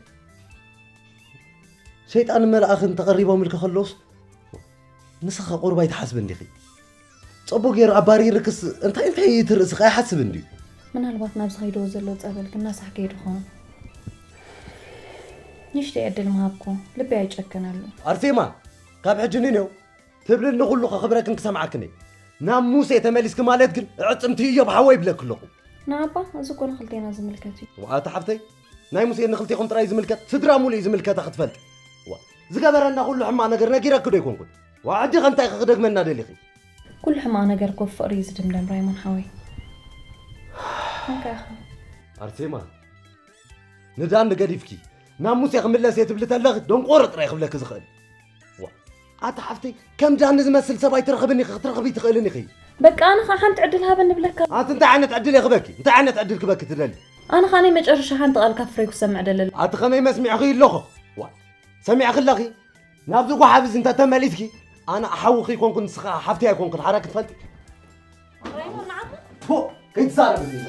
ሸይጣንን መልኣኽን ተቐሪቦም ኢልኪ ከለውስ፣ ንስኻ ቁሩብ ኣይትሓስብን ዲኺ? ጸቦ ገይሩ ኣባሪርክስ እንታይ እንታይ እቲ ርእስኻ ኣይሓስብን ድዩ? ምናልባት ናብዚ ከይድዎ ዘሎ ጸበል ክናሳሕ ከይዱ ኸውን። ንእሽተይ ዕድል ምሃብኩ፣ ልበይ ኣይጨከነሉ። ኣርሴማ፣ ካብ ሕጂ ንኔው ትብልኒ ኩሉ ከኽብረክን ክሰምዓክን እየ። ናብ ሙሴ ተመሊስኪ ማለት ግን ኣዕጽምቲ እዮብ ሓወይ ይብለኪ ኣለኹ። ንኣባ፣ እዚ እኮ ንኽልቴና ዝምልከት እዩ። ዋእ ኣቲ ሓፍተይ፣ ናይ ሙሴ ንኽልቴኹም ጥራይ ዝምልከት፣ ስድራ ሙሉእ እዩ ዝምልከታ ክትፈልጢ። ዋ፣ ዝገበረና ኩሉ ሕማቕ ነገር ነጊረኪ ዶ ኣይኮንኩን? ዋ፣ ሕጂ ከ እንታይ ኢኺ ክደግመና ደሊኺ? ኩሉ ሕማቕ ነገር እኮ ብፍቕሪ እዩ ዝድምደም ራይሞን ሓወይ። እንታይ ኢኻ? ኣርሴማ፣ ንዳኒ ገዲፍኪ ናብ ሙሴ ክምለስ እየ ትብሊ ተለኺ ደንቆሮ ጥራይ ክብለኪ ዝኽእል። ዋ፣ ኣታ ሓፍተይ፣ ከም ዳኒ ዝመስል ሰብ ኣይትረኽብን ኢኺ፣ ክትረኽቢ ኣይትኽእልን ኢኺ። በቃ ኣነ ኸዓ ሓንቲ ዕድል ሃበኒ ብለካ። ኣንቲ እንታይ ዓይነት ዕድል እየ ክበኪ? እንታይ ዓይነት ዕድል ክበኪ ትደሊ? ኣነ ኸዓ ናይ መጨረሻ ሓንቲ ቃል ካብ ፍሬ ክሰምዕ ደለለ። ኣቲ ኸመይ መስሚዕኺ ኣለኹ? ዋ፣ ሰሚዕኺ ኣለኺ? ናብዚ ጓሓፍ እዚ እንተ ተመሊስኪ፣ ኣነ ሓውኺ ኣይኮንኩን፣ ንስኻ ሓፍቲ ኣይኮንኩን፣ ሓራ ክትፈልጢ። ራይሞን ንዓኻ? ፎእ! ከይትዛረብ ኢለ።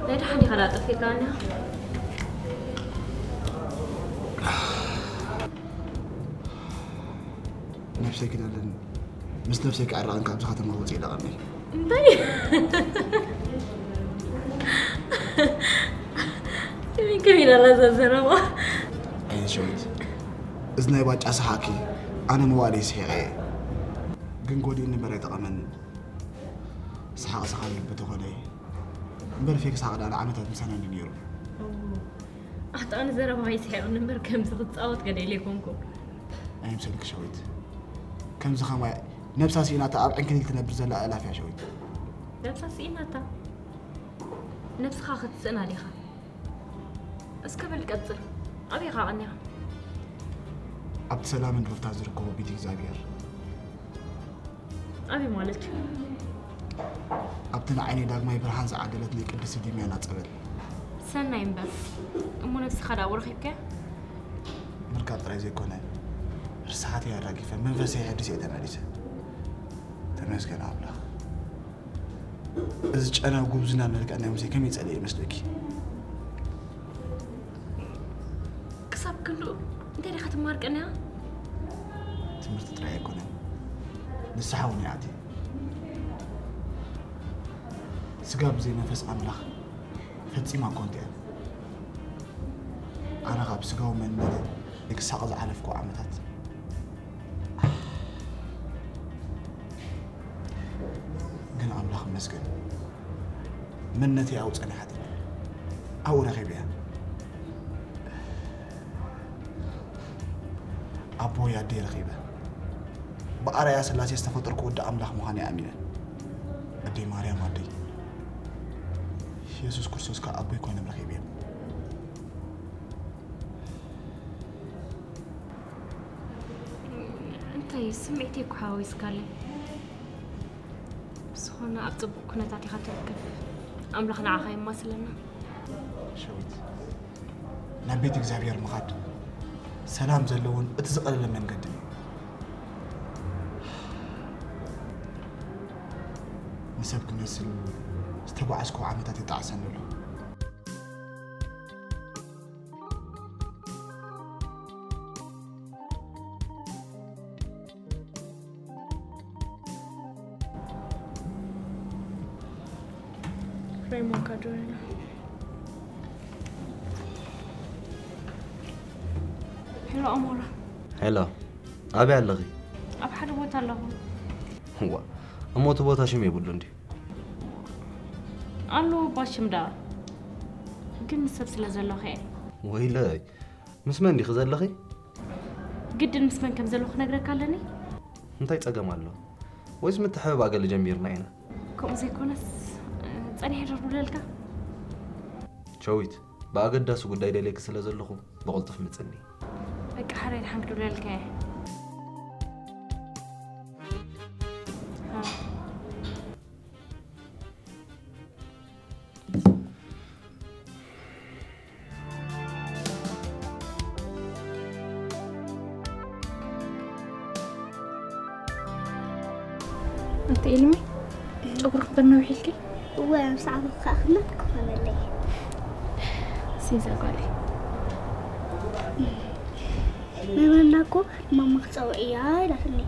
ናይ ደሓን ዲኻ ደኣ ጠፊእካኒ? ነብሰይ ክደልን ምስ ነብሰይ ክዕረቕን ካብዚ ከተማ ክወጽእ ኢለ ቀኒየ። እንታይ? ከመይ ከመይ ኢላ እዛ ዘረባ? ኣየ ሸዊት፣ እዚ ናይ ባጫ ሰሓቕኪ ኣነ መዋእለይ ስሒቐ እየ። ግን ጎዲኡኒ እምበር ኣይጠቐመንን። ሰሓቕ ሰሓቕ ልቢ ተኾነ እምበር ፌክ ሰሓቕ ደኣ ንዓመታት ምሳና እንዲ ነይሩ። ኣታ ኣነ ዘረባ ኣይስሒቕን እምበር ከምዚ ክጻወት ገለ ኢለ ኣይኮንኩን። ኣይምሰልኪ ሸዊት። ከምዚ ከማይ ነብሳ ስኢናታ ኣብ ዕንክሊል ትነብር ዘላ ኣእላፍ እያ ሸዊት። ነብሳ ስኢናታ? ነብስኻ ክትስእና ዲኻ? እስከ በል ቀጽል። ኣበይ ኢኻ ቀኒኻ? ኣብቲ ሰላምን ሩፍታን ዝርከቦ ቤት እግዚኣብሔር። ኣበይ ማለት እዩ? ኣብቲ ንዓይነይ ዳግማይ ብርሃን ዝዓደለት ናይ ቅድስቲ ዲምያና ጸበል። ሰናይ እምበር እሞ ነብስኻ ዳኣ ረኺብካያ? ምርካብ ጥራይ ዘይኮነ ርስሓተይ ኣራጊፈ መንፈሰይ ኣሐዲሰ እየ ተመሊሰ። ተመስገን ኣምላኽ። እዚ ጨና ጉብዝና መልክዕ ናይ ሙሴ ከመይ ጸሊኤ ይመስለኪ? ክሳብ ክንድኡ እንታይ ዲኻ ትማርቀንያ? ትምህርቲ ጥራይ ኣይኮነን፣ ንስሓ እውን ይኣቲ። ስጋ ብዘይ መንፈስ ኣምላኽ ፈጺማ ኮንት እያ። ኣነ ካብ ስጋዊ መንነት ንክሳቐ ዝሓለፍኩ ዓመታት ግን ኣምላኽ ይመስገን መንነተይ ኣብኡ ጸኒሓትኒ። ኣብኡ ረኺበያ። ኣቦይ ኣደይ ረኺበ። ብኣርኣያ ስላሴ ዝተፈጠርኩ ወዲ ኣምላኽ ምዃነይ ኣሚነ። ኣደይ ማርያም ኣደይ፣ የሱስ ክርስቶስ ከኣ ኣቦይ ኮይኖም ረኺበዮም። እንታይ ስምዒተይ እኮ ሓዋዊስካለይ። ብዝኾነ ኣብ ጽቡቕ ኩነታት ኢኻ ትርከብ። ኣምላኽ ንዓኻ የማስለና። ሸዊት፣ ናብ ቤት እግዚኣብሔር ምኻድ ሰላም ዘለዎን እቲ ዝቐለለ መንገዲ እዩ። ንሰብ ክመስል ዝተጓዓዝኩ ዓመታት ይጠዓሰኒ ኣሎ። ሬሞን ካዶና። ሄሎ ኣሞራ። ሄሎ፣ ኣበይ ኣለኺ? ኣብ ሓደ ቦታ ኣለኹ። እዋ፣ እሞ እቲ ቦታ ሽም የብሉ እንዲ? ኣሎ እባ ሽም ደኣ። ግን ምስ ሰብ ስለ ዘለኹ እየ። ወይለይ፣ ምስ መን ዲኺ ዘለኺ? ግድን ምስ መን ከም ዘለኹ ክነግረካ ኣለኒ? እንታይ ጸገም ኣሎ? ወይስ ምትሕብባእ ገለ ጀሚርና ኢና? ከምኡ ዘይኮነስ፣ ጸኒሐ ዶ ደውለልካ? ሸዊት፣ ብኣገዳሲ ጉዳይ ደልየኪ ስለ ዘለኹ ብቕልጡፍ ምጽኒ። በቃ፣ ሓራይ ደሓን ክድውለልካ እየ። ሃ። ኣንቲ ኤልሚ፣ ጨጉርኺ እምበር ነዊሑ ኢልኪ? እወ፣ ምስ ዓበኹ ከኣ ክናት ክኾነለይ። ሲዛ ጓለይ። መመና እኮ ማማ ክጸውዕያ ኢላትኒ።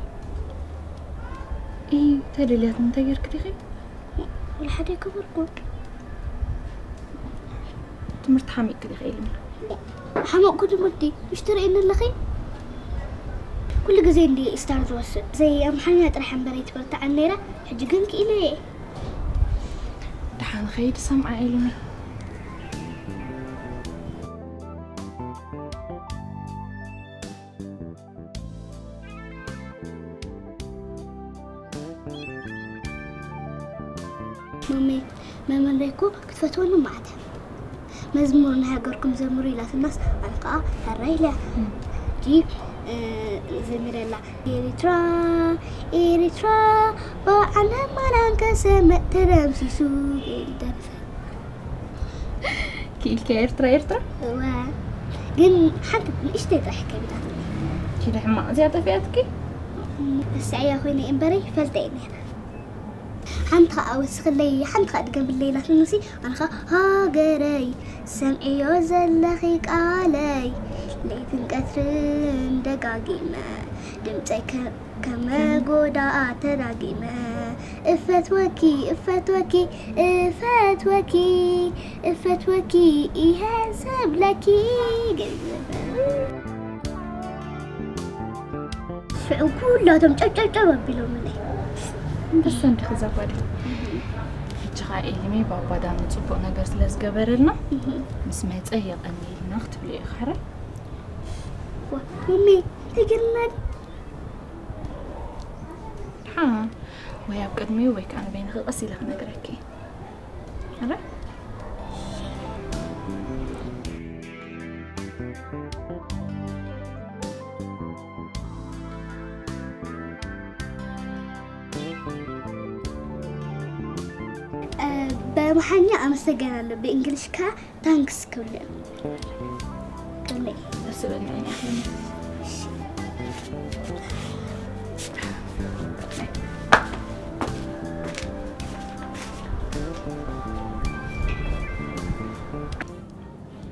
እይ፣ እንታይ ደልያትኒ? እንታይ ጌርኪ ዲኺ? ወላ ሓደ ኣይገበርኩን። ትምህርቲ ሓሚቕኪ ዲኺ ኢልኒ? ሓመቕኩ ትምህርቲ? ምሽ ትርእይኒ ኣለኺ? ኩሉ ግዜ እንዲ ስታር ዝወስድ። ብዘይ ኣምሓርኛ ጥራሕ እምበር ኣይትበርትዓን ነይራ። ሕጂ ግን ክኢለ እየ። ደሓን ኸይድ ሰምዓ ኢልኒ። ማመይ፣ መምህረይ እኮ ክትፈትወኒ መዓት እያ። መዝሙር ናይ ሃገርኩም ዘምሩ ኢላትናስ፣ ኣነ ከኣ ሕራይ ኢለ እያ። ሕጂ፣ እ፣ ዘሚረላ። ኤሪትራ፣ ኤሪትራ፣ በዓል ማራን ከሰመ ተደምሲሱ። ደርፈ። ክኢልካ ኤርትራ፣ ኤርትራ? እወ። ግን ሓንቲ ንእሽተይ ጥራሕ ከቢዳትኒ። ኪዲ ሕማቕ እዚኣ ጠፊኣትኪ? ረስዐያ ኮይነ እየ እምበረይ፣ ይፈልጠ እየ ነይረ። ሓንቲ ኸኣ ወስኽለይ፣ ሓንቲ ኸኣ ድገምለይ ኢላትኒ ሲ፣ ኣነ ኸኣ ሃገረይ፣ ሰምዕዮ ዘለኺ ቃለይ፣ ለይትን ቀትርን ደጋጊመ፣ ድምጸይ ከ-፣ ከመ ጎዳኣ ተዳጊመ፣ እፈትወኪ፣ እፈትወኪ፣ እፈትወኪ፣ እፈትወኪ፣ እየ ዝብለኪ። ገንዘብ። ሽዑ ኩላቶም ጨብጨብጨብ ኣቢሎምለይ። ኣንበሳ እንዲኺ እዛ ጓል። ሕጂ ኸኣ ኤሊሚ ባባ ዳኒ ጽቡቕ ነገር ስለ ዝገበረልና፣ ምስ መጸ የቐንየልና ክትብሊ ኢኺ፣ ሕራይ? ዋ፣ ማሚ፣ እንታይ ገይርና ድዩ? ደሓን፣ ወይ ኣብ ቅድሚኡ ወይ ከኣ ንበይንኺ ቀስ ኢለ ክነግረኪ። ሕራይ? ብኣምሓርኛ ኣመሰግናለሁ፣ ብእንግሊሽ ከኣ ታንክስ ክብል እየ። ከመይ? ደስ ይበለኒ።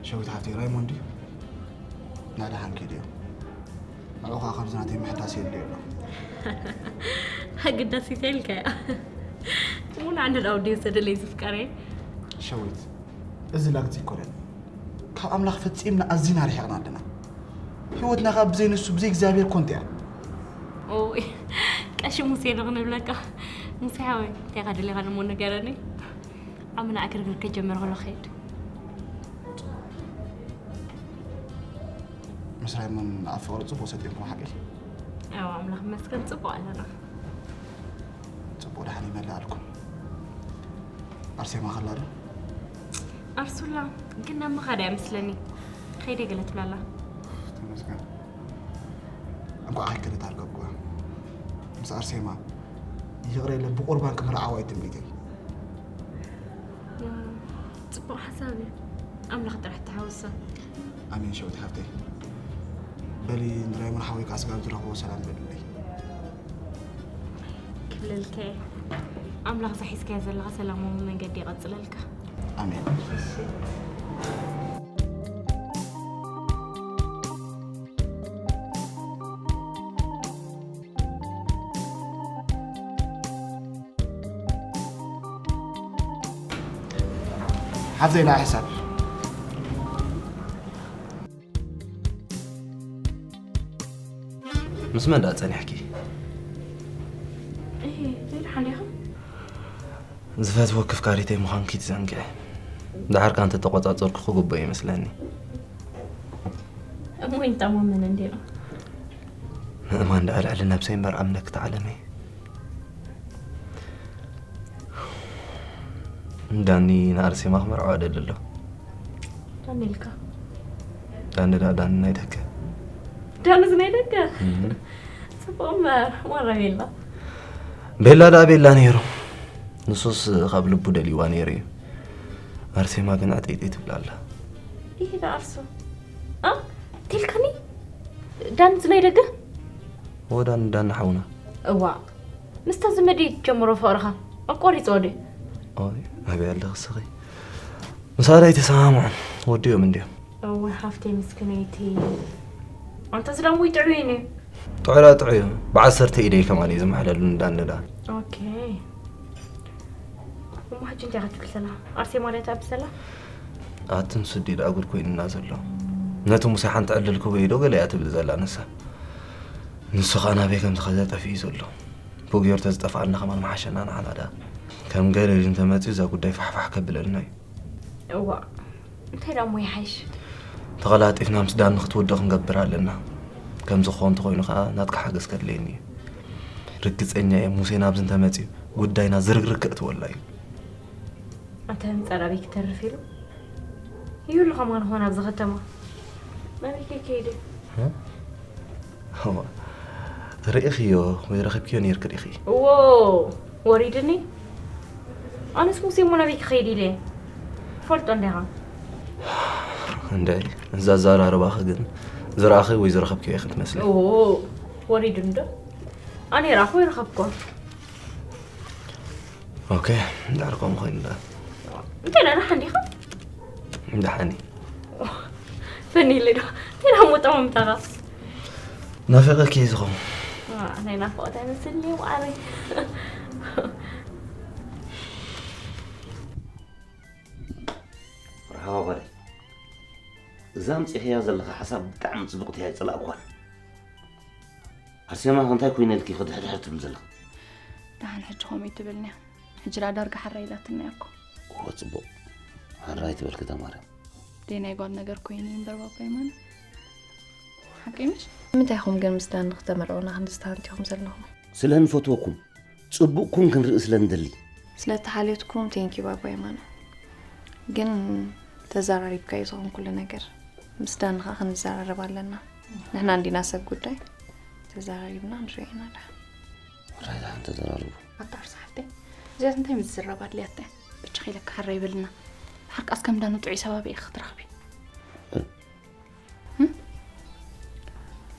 ሸዊት ሓፍተይ፣ ራይሞንድ እዩ። ናደሓን ኪድ እዩ። ንዑ ኸዓ ከምዚ ናተይ ምሕዳስ የድልዮ ኣሎ። ኣገዳሲት ኢልካያ። ሙሉ ዓንዲ ዳውድ እዩ ዘደለይ ዝፍቀረይ። ሸዊት፣ እዚ ላግጺ ኣይኮነን። ካብ ኣምላኽ ፈጺምና ኣዚና ርሒቕና ኣለና። ህይወትና ኸዓ ብዘይ ንሱ፣ ብዘይ እግዚኣብሔር ኮንት እያ። ኦይ፣ ቀሺ ሙሴ ዶ ክንብለካ? ሙሴ ሓወይ፣ እንታይ ኢኻ ደሊኻ እሞ ንገረኒ። ዓምና ዕግርግር ከጀመረ ከሎ ኸይድ። ምስ ራይሞን ኣብ ፍቕሪ ጽቡቕ ሰጢምኩም ሓቂ? ኣዎ፣ ኣምላኽ ይመስገን ጽቡቕ ኣለና። ጽቡቕ ደሓን ይመልኣልኩም። ኣርሴማ ከላ ዶ? ኣርሱላ ግን ናብ ምኻዳ እያ መስለኒ። ከይደ ገለ ትብላላ። ተመስገን። እንኳዕ ከይከደት ኣርገብኩዋ። ምስ ኣርሴማ ይቕረ ኢለ ብቁርባን ክምርዓዋ እዩ ትምኒተይ። ጽቡቕ ሓሳብ እዩ። ኣምላኽ ጥራሕ ተሓውሶ። ኣሜን ሸዊት ሓፍተይ። በሊ ንራይሞን ሓወይ ከኣ ስጋብ ትረኽቦ ሰላም በልለይ። ክብለልከ ኣምላኽ ዝሒዝካዮ ዘለኻ ሰላማዊ መንገዲ ይቐጽለልካ። ኣሜን። ሓፍተይ፣ ናይ ሕሳብ። ምስ መን ደኣ ጸኒሕኪ? እህ፣ ዘይደሓን ዲኻ? ዝፈትዎ ክፍካሪተይ ምዃንኪ ትዘንግዒ። ደሓርካ እንተተቖጻጸርኩ ክግብኦ ይመስለኒ። እሞ ይንጠማመን እንዴ ነው? ምእማን ደኣ ልዕሊ ነብሰይ እምበር ኣምለክ ተዓለመይ። ዳኒ ንኣርሴማ ክመርዖ ደሊ ኣሎ። ዳኒ ኢልካ? ዳኒ ደኣ ዳኒ ናይ ደገ። ዳኒ እዚ ናይ ደገ? እም። ጽቡቕ እምበር፣ ዋራ ቤላ? ቤላ ደኣ ቤላ ነይሩ። ንሱስ ካብ ልቡ ደልይዋ ነይሩ እዩ። ኣርሴማ ግን ዕጥይጥይ ትብላ ኣላ። ይሄ ደኣ ኣርሱ። ኣ? ቴልካኒ? ዳኒ እዚ ናይ ደገ? እዎ ዳኒ፣ ዳኒ ሓውና። እዋ። ምስታ ዝመዲ ጀምሮ ፍቕርኻ ኣቋሪጾ ድዩ? ኦይ፣ ኣበይ ኣለኺ እስኺ? ምሳዳ ኣይተሰማምዑን፣ ወዲኦም እንድዮም። እወ፣ ሓፍተይ ምስክነይቲ። ኣንታ እዚ ዳሞ ይጥዕዩ እዩ። ጥዑይ ዳ ጥዑይ እዩ። ብዓሰርተ ኢደይ ከማን እዩ ዝምሕለሉ ንዳኒ ዳ። ኦኬ። እሞ ሕጂ እንታይ ኢኻ ትብል ዘላ? ኣርሴማ ድያ ትኣቢ ዘላ? ኣትን ስዲ ደኣ ጉድ ኮይኑና ዘሎ። ነቲ ሙሴ ሓንቲ ዕድል ክህቦ እዩ ዶ ገለ እያ ትብል ዘላ ንሳ። ንሱ ኸኣ ናበይ ከም ዝኸደ ጠፊኡ ዘሎ። ብኡ ገይሩ ተዝጠፍኣልና ከማን ምሓሸና ንዓና ደኣ። ከም ገለ ኢሉ እንተመጺኡ እዛ ጉዳይ ፋሕፋሕ ከብለልና እዩ። እዋእ፣ እንታይ ደኣ እሞ ይሓይሽ? ተቐላጢፍና ምስ ዳኒ ክትውድእ ክንገብር ኣለና። ከምዚ ክኸውን እንተኾይኑ ኸኣ ናትካ ሓገዝ ከድልየኒ እዩ። ርግጸኛ እየ ሙሴ ናብዚ እንተመጺኡ ጉዳይና ዝርግርግ ከእትወላ እዩ። ኣንተ ህንጻ ናበይ ክተርፍ ኢሉ? ይህሉ ከማን ኾን ኣብዚ ከተማ። ናበይ ከይከይደ? እ? እዋ፣ ርኢኽዮ ወይ ረኺብክዮ ነይርኪ ዲኺ? እዎ፣ ወሪድኒ። ኣነስ ሙሴ እሞ ናበይ ክኸይድ ኢለ? ፈልጦ እንዲኻ? እንደ እዛ ኣዘራርባኺ ግን ዝረኣኺ ወይ ዝረኸብክዮ ኢኺ ትመስሊ። እዎ፣ ወሪድኒ ዶ? ኣነ ይረኣኹ ወይ ረኸብኮ? ኦኬ፣ እንድሕር ከምኡ ኮይኑ ደኣ። እንታይ ደኣ ደሓን ዲኻ? ደሓን እየ። ፈኒ ኢለ ዶ? እንታይ ደኣ እሞ ጠማምታኻ? ናፊቐኪ እየ ዝኸውን። ዋ፣ ናይ ናፍቖት ኣይመስልን እዩ፣ ማዓረይ። መርሓባ ጓለይ። እዛ ኣምጺእኽያ ዘለኻ ሓሳብ ብጣዕሚ ጽብቕቲ እያ፣ ኣይጸላእኩዋን። ኣርሴማ፣ እንታይ ኮይነልኪ ኢኺ ድሕድሕድ ትብል ዘለኺ? ደሓን ሕጂ ከምኡ ኣይትበልንያ። ሕጂ ደኣ ዳርጋ ሓራይ ኢላትና እያ እኮ። እወ፣ ጽቡቕ። ሓራይ ትበልኪ እታ ማርያም። ደይ ናይ ጓል ነገር ኮይኑ እዩ እምበር ባባይ ማን። ሓቀይ ምሽ? ንምንታይ ኢኹም ግን ምስ ዳኒ ክተመርዑና ክንድዚ ተሃንቲኹም ዘለኹም? ስለ እንፈትወኩም፣ ጽቡቕኩም ክንርኢ ስለ እንደሊ። ስለ እተሓልዮትኩም ቴንኪ ባባይ ማን። ግን ተዘራሪብካዮ ዝኾን ኩሉ ነገር። ምስ ዳኒ ኸኣ ክንዘራረብ ኣለና። ንሕና እንዲና ሰብ ጉዳይ። ተዘራሪብና ንሪኦ ኢና ደሓን። ራይ ደሓን ተዘራረቡ። ኣታ ኣርሳ ሓፍተይ፣ እዚኣስ እንታይ ምስ ዝዝረብ ኣድልያታ እያ? ብቻ ኺለካ ሓራይ በልና። ሓቃስ ከም ዳኑ ጥዑይ ሰባቢ ኢኺ ክትረኽቢ። እ?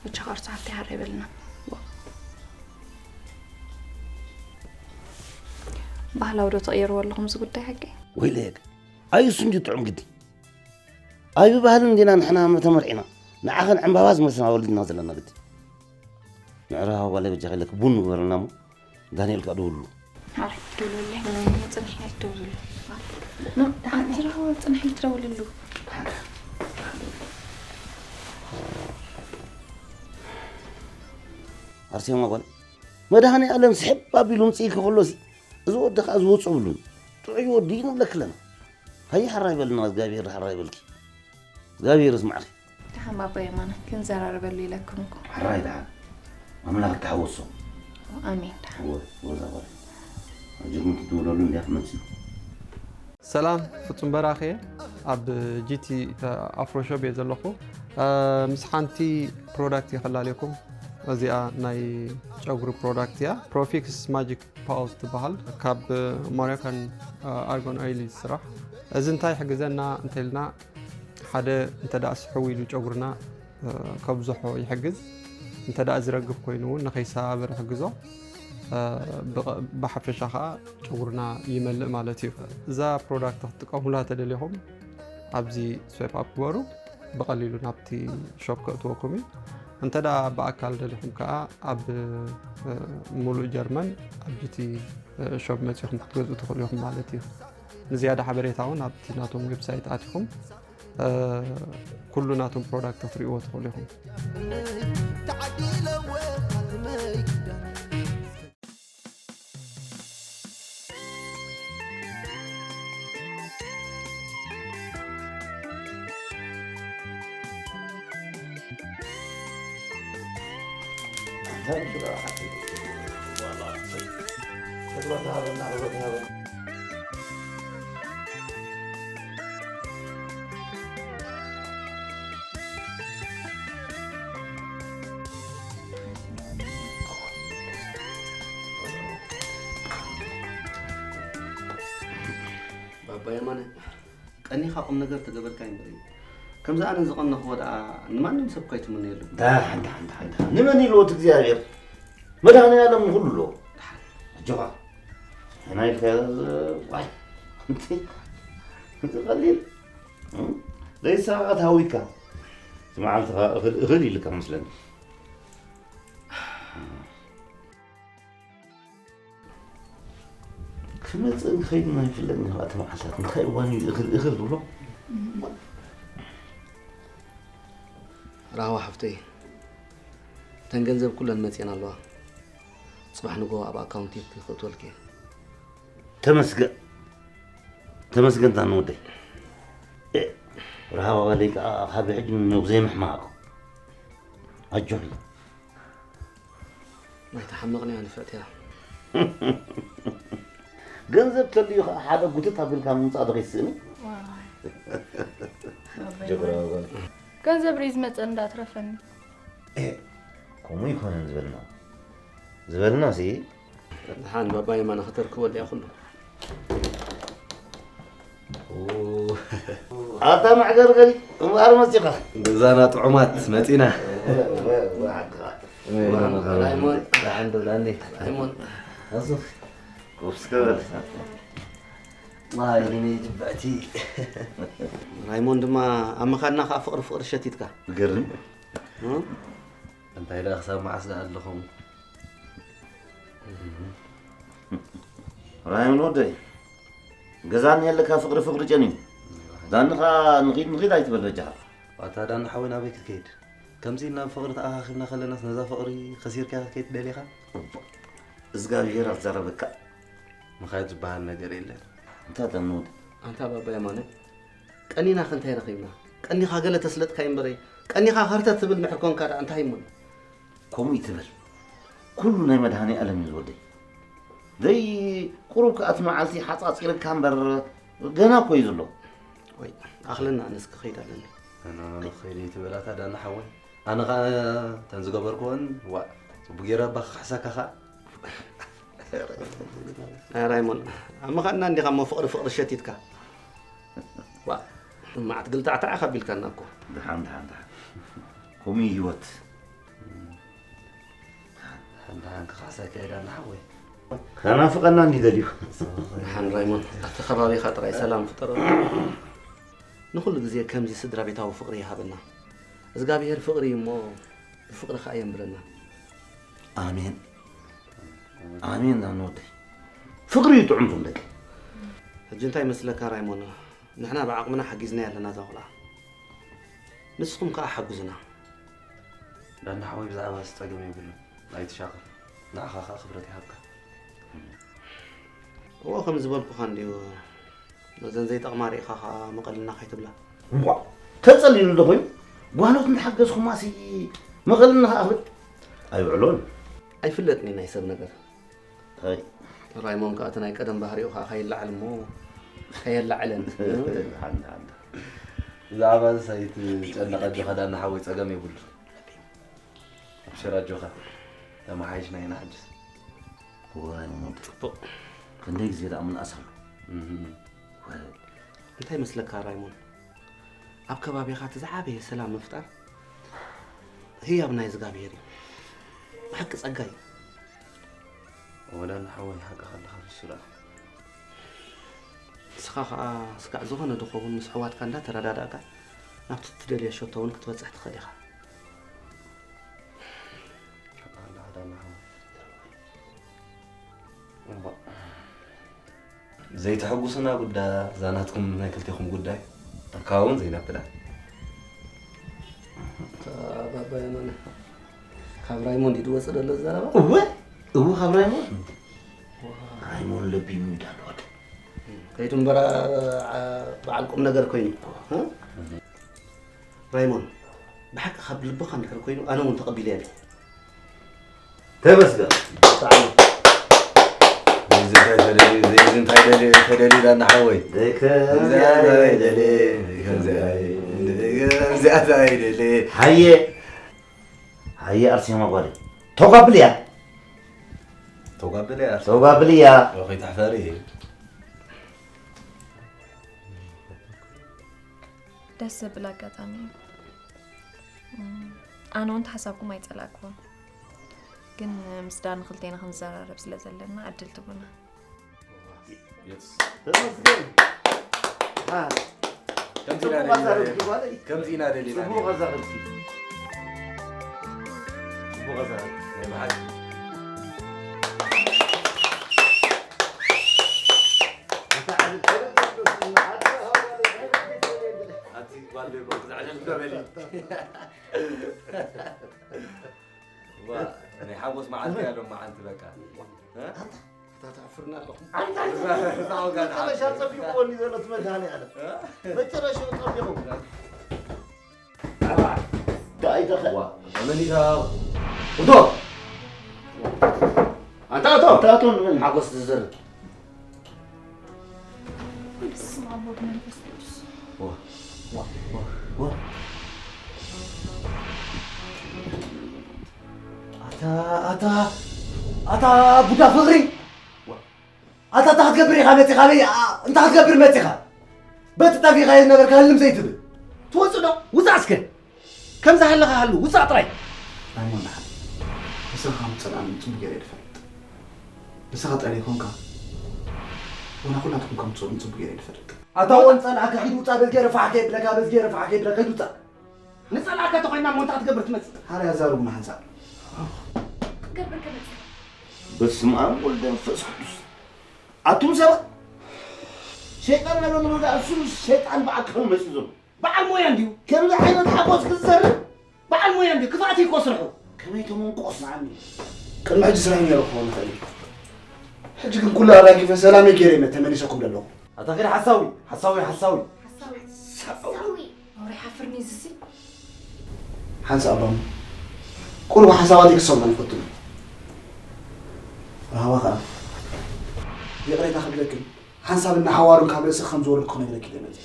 ብቻ ኸርሳ ሓፍቲ ሓራይ በልና። ባህላዊ ዶ ትቕይርዎ ኣለኹም እዚ ጉዳይ ሓቂ? ወይለየክ። ኣዩ እሱ እንጂ ጥዑም ግዲ። ኣዩ ባህል እንዲና ንሕና መተመርዒና። ንዓኸን ዕምባባ ዝመስልና ወሊድና ዘለና ግዲ። ምዕራብ ጓለይ በጃ ኺለክ ቡን ንግበረልና እሞ ዳንኤል ከኣ ደውልሉ። ሓራይ ደውልለይ። ጽንሒ ኣይትደውልሉ። ኖ፣ ደሓን ትረኽቦ ጽንሒ ትደውልሉ። ኣርሴማ ጓል መድሃኔ ኣለም ስሕብ ኣቢሉ ምጽኢልኪ ከሎሲ፣ እዚ ወዲ ከኣ ዝወጽኦ ብሉን። ጥዑይ ወዲ እዩ ንብለኪ ኣለና። ሃየ ሓራይ በልና፣ እግዚኣብሔር ሓራይ በልኪ። እግዚኣብሔር ይስማዕኺ። ደሓን ባባ የማነ፣ ክንዘራረበሉ ኢለኩም እኮ። ሓራይ ደሓን። ኣምላኽ ተሓወሶ። ኣሜን፣ ደሓን። እወ፣ እወ፣ እዛ ጓል። ኣጆኹም ትድውለሉ እንድያ ክትመጽእ። ሰላም፣ ፍጹም በራኺ እየ። ኣብ ጂቲ ኣፍሮ ሾፕ እየ ዘለኹ። እ፣ ምስ ሓንቲ ፕሮዳክት እየ ከላልየኩም። እዚኣ ናይ ጨጉሪ ፕሮዳክት እያ። ፕሮፊክስ ማጂክ ፓውዝ ትበሃል። ካብ ሞሮካን፣ እ፣ ኣርጎን ኦይል እዩ ዝስራሕ። እዚ እንታይ ይሕግዘና እንተልና፣ ሓደ እንተ ደኣ ስሕው ኢሉ ጨጉርና፣ እ፣ ከብዝሖ ይሕግዝ። እንተ ደኣ ዝረግፍ ኮይኑ እውን ንኸይሰባበር ይሕግዞ። እ፣ ብቐ-፣ ብሓፈሻ ኸኣ ጨጉርና ይመልእ ማለት እዩ። እዛ ፕሮዳክት ክትጥቀሙላ ተደሊኹም ኣብዚ ስዋይፕ ኣፕ ግበሩ። ብቐሊሉ ናብቲ ሾፕ ከእትወኩም እዩ። እንተ ደኣ ብኣካል ደሊኹም ከኣ ኣብ፣ እ፣ ሙሉእ ጀርመን ኣብ ጂቲ፣ እ፣ ሾፕ መጺኹም ክትገዝኡ ትኽእሉ ኢኹም ማለት እዩ። ንዝያዳ ሓበሬታ እውን ኣብቲ ናቶም ዌብሳይት ኣቲኹም፣ እ፣ ኩሉ ናቶም ፕሮዳክት ክትርእይዎ ትኽእሉ ኢኹም። ባባ የማነ፣ ቀኒኻ ቁም ነገር ተገበርካ እምበር፣ ከምዚ ኣነ ዝቐነኽዎ ደኣ ንማንም ሰብ እኳ ኣይትምነየሉ። ደሓን፣ ደሓን፣ ደሓን፣ ደሓን። ንመን ኢልዎ እቲ እግዚኣብሔር? መድኃኔ ዓለም ንኹሉ ኣለዎ። ደሓን። ኣጆኻ። ሕና ኢልካ፣ ዋይ። ኣንቲ፣ እዚ ቀሊል። እም? ለይሳኻ ተሃዊካ። እዚ መዓልትኻ እኽል፣ እኽል ኢልካ መስለኒ። ክመጽእን ክኸይድን ኣይፍለጥን እዩ። ኣብቲ መዓልታት እንታይ እዋን እዩ እኽል፣ እኽል ዝብሎ? ራህዋ ሓፍተይ፣ እተን ገንዘብ ኩለን መጺኤን ኣለዋ። ጽባሕ ንግሆ ኣብ ኣካውንት ክእትወልኪ እየ። ተመስገን። ተመስገን ዳኒ ወደይ። እ፣ ራህዋ ጓለይ ከኣ ካብ ሕጂ ንንየው ዘይምሕማቕ። ኣጆኺ። ኣይትሓምቕን እያ ንፍዕቲ እያ። ገንዘብ ተልዩ ኸዓ ሓደ ጉትት ኣቢልካ ምምጻእ ዶ ከይትስእኒ? ዋይ። ጀግና ጓል። ገንዘብ ርኢ ዝመጸ እንዳትረፈኒ። ኤ፣ ከምኡ ይኮነን ዝበልና። ዝበልና ሲ። ደሓን ባባ የማነ ከተርክቦ ድያ ኩሉ? ኦ። ኣታ መዕገርገሪ፣ እምበኣር መጺኻ። ገዛና ጥዑማት መጺና። ወ-፣ ወ-፣ ወ-፣ ሓቅኻ። ራይሞን። ደሓን ዶ ዳኒ? ራይሞን። ኣሱ። ጎብስከ በል። ማይ፣ ጅብዕቲ። ራይሞን ድማ ኣብ ምኻድና ከዓ ፍቕሪ ፍቕሪ ሸቲትካ። ገርም። እ? እንታይ ደኣ ክሳብ መዓስ ደኣ ኣለኹም? ራይሞን ወደይ፣ ገዛ እኒሀለካ ፍቕሪ ፍቕሪ ጨኒኑ። ዳኒ ኸዓ ንኺድ ንኺድ ኣይትበል በጃኻ። ኣታ ዳኒ ሓወይ ናበይ ክትከይድ? ከምዚ ኢልና ብፍቕሪ ተኣኻኺብና ከለናስ ነዛ ፍቕሪ ከሲርካያ ክትከይድ ደሊኻ? እባ፣ እዝጋብሄር ኣዛረበካ። ምኻድ ዝበሃል ነገር የለን። እንታይ ዳኒ ወደይ? ኣንታ ባባ የማነ፣ ቀኒና ከ እንታይ ረኺብና? ቀኒኻ ገለ ተስለጥካይ እምበረይ፣ ቀኒኻ ከርተት ትብል እንድሕር ኮንካ ደኣ እንታይ እሞ? ከምኡ ይትበል። ኩሉ ናይ መድሃኔ ኣለም እዩ ዝወደይ። ደይ ቁሩብ ከኣ እቲ መዓልቲ ሓጻጺርካ እምበር ገና እኮ እዩ ዘሎ። ወይ፣ ኣኽለና ኣነስ ክኸይድ ኣለኒ። ኣነ፣ ኣነ ክኸይድ እየ ትበል ኣታ ዳና ሓወይ። ኣነ ኸኣ ተን ዝገበርክወን፣ ዋእ፣ ጽቡቕ ገይረ እባ ክኽሕሰካ ኸኣ። ኣይ ራይሞን፣ ኣብ መኻንና እንዲኻ እሞ ፍቕሪ ፍቕሪ ሸቲትካ። ዋ፣ መዓት ግልታዕታዕ ኢኻ ኣቢልካና እኮ። ደሓን፣ ደሓን፣ ደሓን። ከምኡ እዩ ህይወት። ደሓን፣ ደሓን፣ ክኻሕሳ ይካየድ ኣላ ሓወይ። ከናፍቐና እንዲ ደልዩ። ደሓን ራይሞን፣ ኣብቲ ከባቢኻ ጥራይ ሰላም ፍጠረሉ። ንኹሉ ግዜ ከምዚ ስድራ ቤታዊ ፍቕሪ ይሃበና። እዝጋብሄር ፍቕሪ እዩ እሞ፣ ብፍቕሪ ኸኣ የንብረና። ኣሜን። ኣሜን ዳና ወደይ። ፍቕሪ እዩ ጥዑም ዞም ደቂ። ሕጂ እንታይ ይመስለካ ራይሞን? ንሕና ብዓቕምና ሓጊዝናያ ኣለና እዛ ቆልዓ። ንስኹም ከኣ ሓግዙና። ዳና ሓወይ ብዛዕባ እዚ ጸገም የብሉን። ኣይትሻቐል። ንዓኻ ከኣ ክብረት ይሃብካ። እወ፣ ከም ዝበልኩኻ እንድዩ። ነዘን ዘይጠቕማ ርኢኻ ኸኣ መቐልና ከይትብላ። እዋ፣ ተጸሊሉ ዶ ኮይኑ? ጓኖት እንዳሓገዝኩማሲ መቐልና ኸኣ ክብል ኣይውዕሎን። ኣይፍለጥን እዩ ናይ ሰብ ነገር። ኣይ። ራይሞን ከኣ እቲ ናይ ቀደም ባህሪኡ ኸኣ ከይለዓል እሞ ከየለዓለን። ሓንዳ፣ ሓንዳ። ብዛዕባ እዚ ሰይቲ ጨነቐ ዲኻ ዳና ሓወይ ጸገም የብሉ። ኣብሽር ኣጆኻ። ተመሓይሽና ኢና ሕጅስ። እዋይ፣ ጽቡቕ። ክንደይ ግዜ ደኣ ምንኣስ ኣሎ። እህ። ወ- እንታይ ይመስለካ ራይሞን? ኣብ ከባቢኻ እቲ ዝዓበየ ሰላም ምፍጣር ህያብ ናይ እግዚኣብሄር እዩ። ብሓቂ ጸጋ እዩ። ወላ ንሓወይ ሓቅኻ ኣለኻ ንሱ ደኣ። ንስኻ ኸኣ ስጋዕ ዝኾነ ድኸውን ምስ ኣሕዋትካ እንዳተረዳዳእካ ናብቲ እትደልዮ ሸቶ እውን ክትበጽሕ ትኽእል ኢኻ። ሓቅኻ ኣለኻ ዳና ሓወይ። እምባእ። ዘይተሐጉሱና ጉዳ እዛ ናትኩም ናይ ክልቴኹም ጉዳይ። ካብኡ እውን ዘይነብላ። እታ ባባ የማነ፣ ካብ ራይሞንድ እዩ ዝወጽእ ዘሎ ዘረባ? እወ፣ እወ፣ ካብ ራይሞንድ። ራይሞንድ ለቢሙ እዩ ዳና ወደ። ከይቱ እምበራ፣ ዓ-፣ በዓል ቁም ነገር ኮይኑ። እ? ራይሞን፣ ብሓቂ ካብ ልብኻ እንድሕር ኮይኑ፣ ኣነ እውን ተቐቢለያ ኣለኹ። ተመስገን። ብጣዕሚ። ዘይዚ እንታይ ተደልዩ፣ ዘይዚ እንታይ ደልዩ፣ ተደልዩ ዳና ሓወይ። ደይ ከም እዚኣ እንታይ ደልየ፣ ደይ ከም እዚኣ፣ ደይ ከም እዚኣ እንታይ ደልየ። ሃየ፣ ሃየ ኣርሴማ ጓለይ። ተጓብልያ። ተጓብልያ። ተጓብልያ። ከይትሕፈሪ። ደስ ዘብል ኣጋጣሚ እዩ። እም፣ ኣነ እውን ተሓሳብኩም ኣይጸላእኩዎን። ግን ምስ ዳኒ ክልቴና ክንዘራረብ ስለ ዘለና ዕድል ትቡና። የስ። ተመስገን። ሃ። ከምዚ ኢና ጽቡቕ ደሊና ኣዛረብኪ ደሊና። ማለት እዩ። ከምዚ ኢና ደሊና ጽቡቕ ደሊና። ኣዛረብኪ። ጽቡቕ ኣዛረብኪ። ናይ ብሓቂ። ኣታ ዓብድ ተረጋግኦ፣ ኣታ ኣዋርድ ተረጋግኦ። ኣቲ ጓል ቤኮ፣ ክዛዕጀል ተበሊ። ዋ፣ ናይ ሓጎስ መዓልቲ እያ ሎማዓንቲ በቃ። እ? ኣታ ተሕፍርና ኣለኹም። ኣታ፣ እዛ፣ እዛ ወጋድ መጨረሻ ዓቢ። ጸቢቕዎ እንዲ ዘሎ እቲ መድሃኔ ዓለም። እ? መጨረሻ ጸቢቑ። ዳይ ተኸ-፣ ዋ፣ ኣመኒታ። እቶ። ኣታ እቶ። ኣታ እቶ ንበል። ሓጎስ ዝዘርግ። በስመ አብ ወወልድ ወመንፈስ ቅዱስ። ዋ፣ ዋ፣ ዋ፣ ዋ። ኣታ፣ ኣታ፣ ኣታ ቡዳ ፍቕሪ። ዋ። ኣታ እንታይ ክትገብር ኢኻ መጺኻ? ኣበይ፣ ኣ-፣ እንታይ ክትገብር መጺኻ? በቲ ጠፊእካዮ ዝነበርካ ህልም ዘይትብል። ትወጽእ ዶ? ውጻእ እስከ። ከምዛ ሃለኻ ሃሉ፣ ውጻእ ጥራይ። ራይሞንድ ሓወይ፣ ንስኻ ከም ትጸልኣኒ ጽቡቕ ገይረ እየ ዝፈልጥ። ንስኻ ጠልየ ኮንካ፣ ወላ ኩላትኩም ከም ትጸልኡኒ ጽቡቕ ገይረ እየ ዝፈልጥ። ኣታ ወን ጸላእካ፣ ኪድ ውጻእ በል ገይረ ፋሕ ከይብለካ፣ በል ገይረ ፋሕ ከይብለካ፣ ኪድ ውጻእ። ንጸላእካ ተኾይና እሞ እንታይ ክትገብር ትመጽእ? ሓራይ ኣዛርቡና ሓንሳእ። ክትገብር ከመጽእ? በስመ ኣብ ወልድ መንፈስ ቅዱስ። ኣቱም ሰባት፣ ሸይጣን ኣሎ ንብሎ ደኣ፣ እሱ ሸይጣን ብኣካሉ መጺኡ ዘሎ። በዓል ሞያ እንድዩ። ከምዚ ዓይነት ሓጎስ ክትዘርብ በዓል ሞያ እንድዩ። ክፍኣት እዩ እኮ ስርሑ። ከመይ ተመንቆስ? ንዓኒ ቅድሚ ሕጂ ስራሕ ነይሩ ክኸውን ይኽእል እዩ። ሕጂ ግን ኩሉ ኣራጊፈ ሰላመይ ገይረ እየ ተመሊሰኩም ዘለኹ። ኣታ ኸይዲ ሓሳዊ፣ ሓሳዊ፣ ሓሳዊ። ሓሳዊ። ሓሳዊ። ኣውሬ ሓፍርኒ እዚሲ። ሓንሳእ ኣባሙ። ቁሩብ ሓሳባተይ ክሰምዑ ይፈትኑ። ራህዋ ኸኣ። ይቕሬታ ክብለክን ሓንሳብ እናሓዋሩን ካብ ርእሲ ከም ዝወረድኩ ክነግረኪ ደመጸ።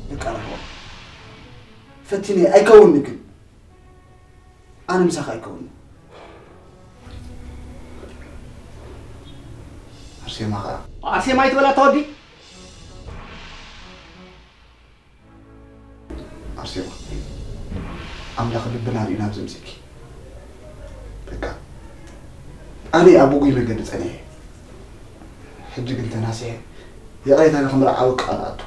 በቃ ራህዋ። ፈቲነ ኣይከውንኒ ግን። ኣነ ምሳኻ ኣይከውንኒ። ኣርሴማ ኸዓ ኣርሴማ ኣይትበላ ተወዲ ኣርሴማ ኣምላኽ ልብና ርኢና ኣብዚ ምፅእኪ በቃ ኣነ ኣብ ብጉይ መገዲ ፀኒሐ ሕጂ ግን ተናሲሐ ይቕሬታ ንክምርዓዊ ቃል ኣቱ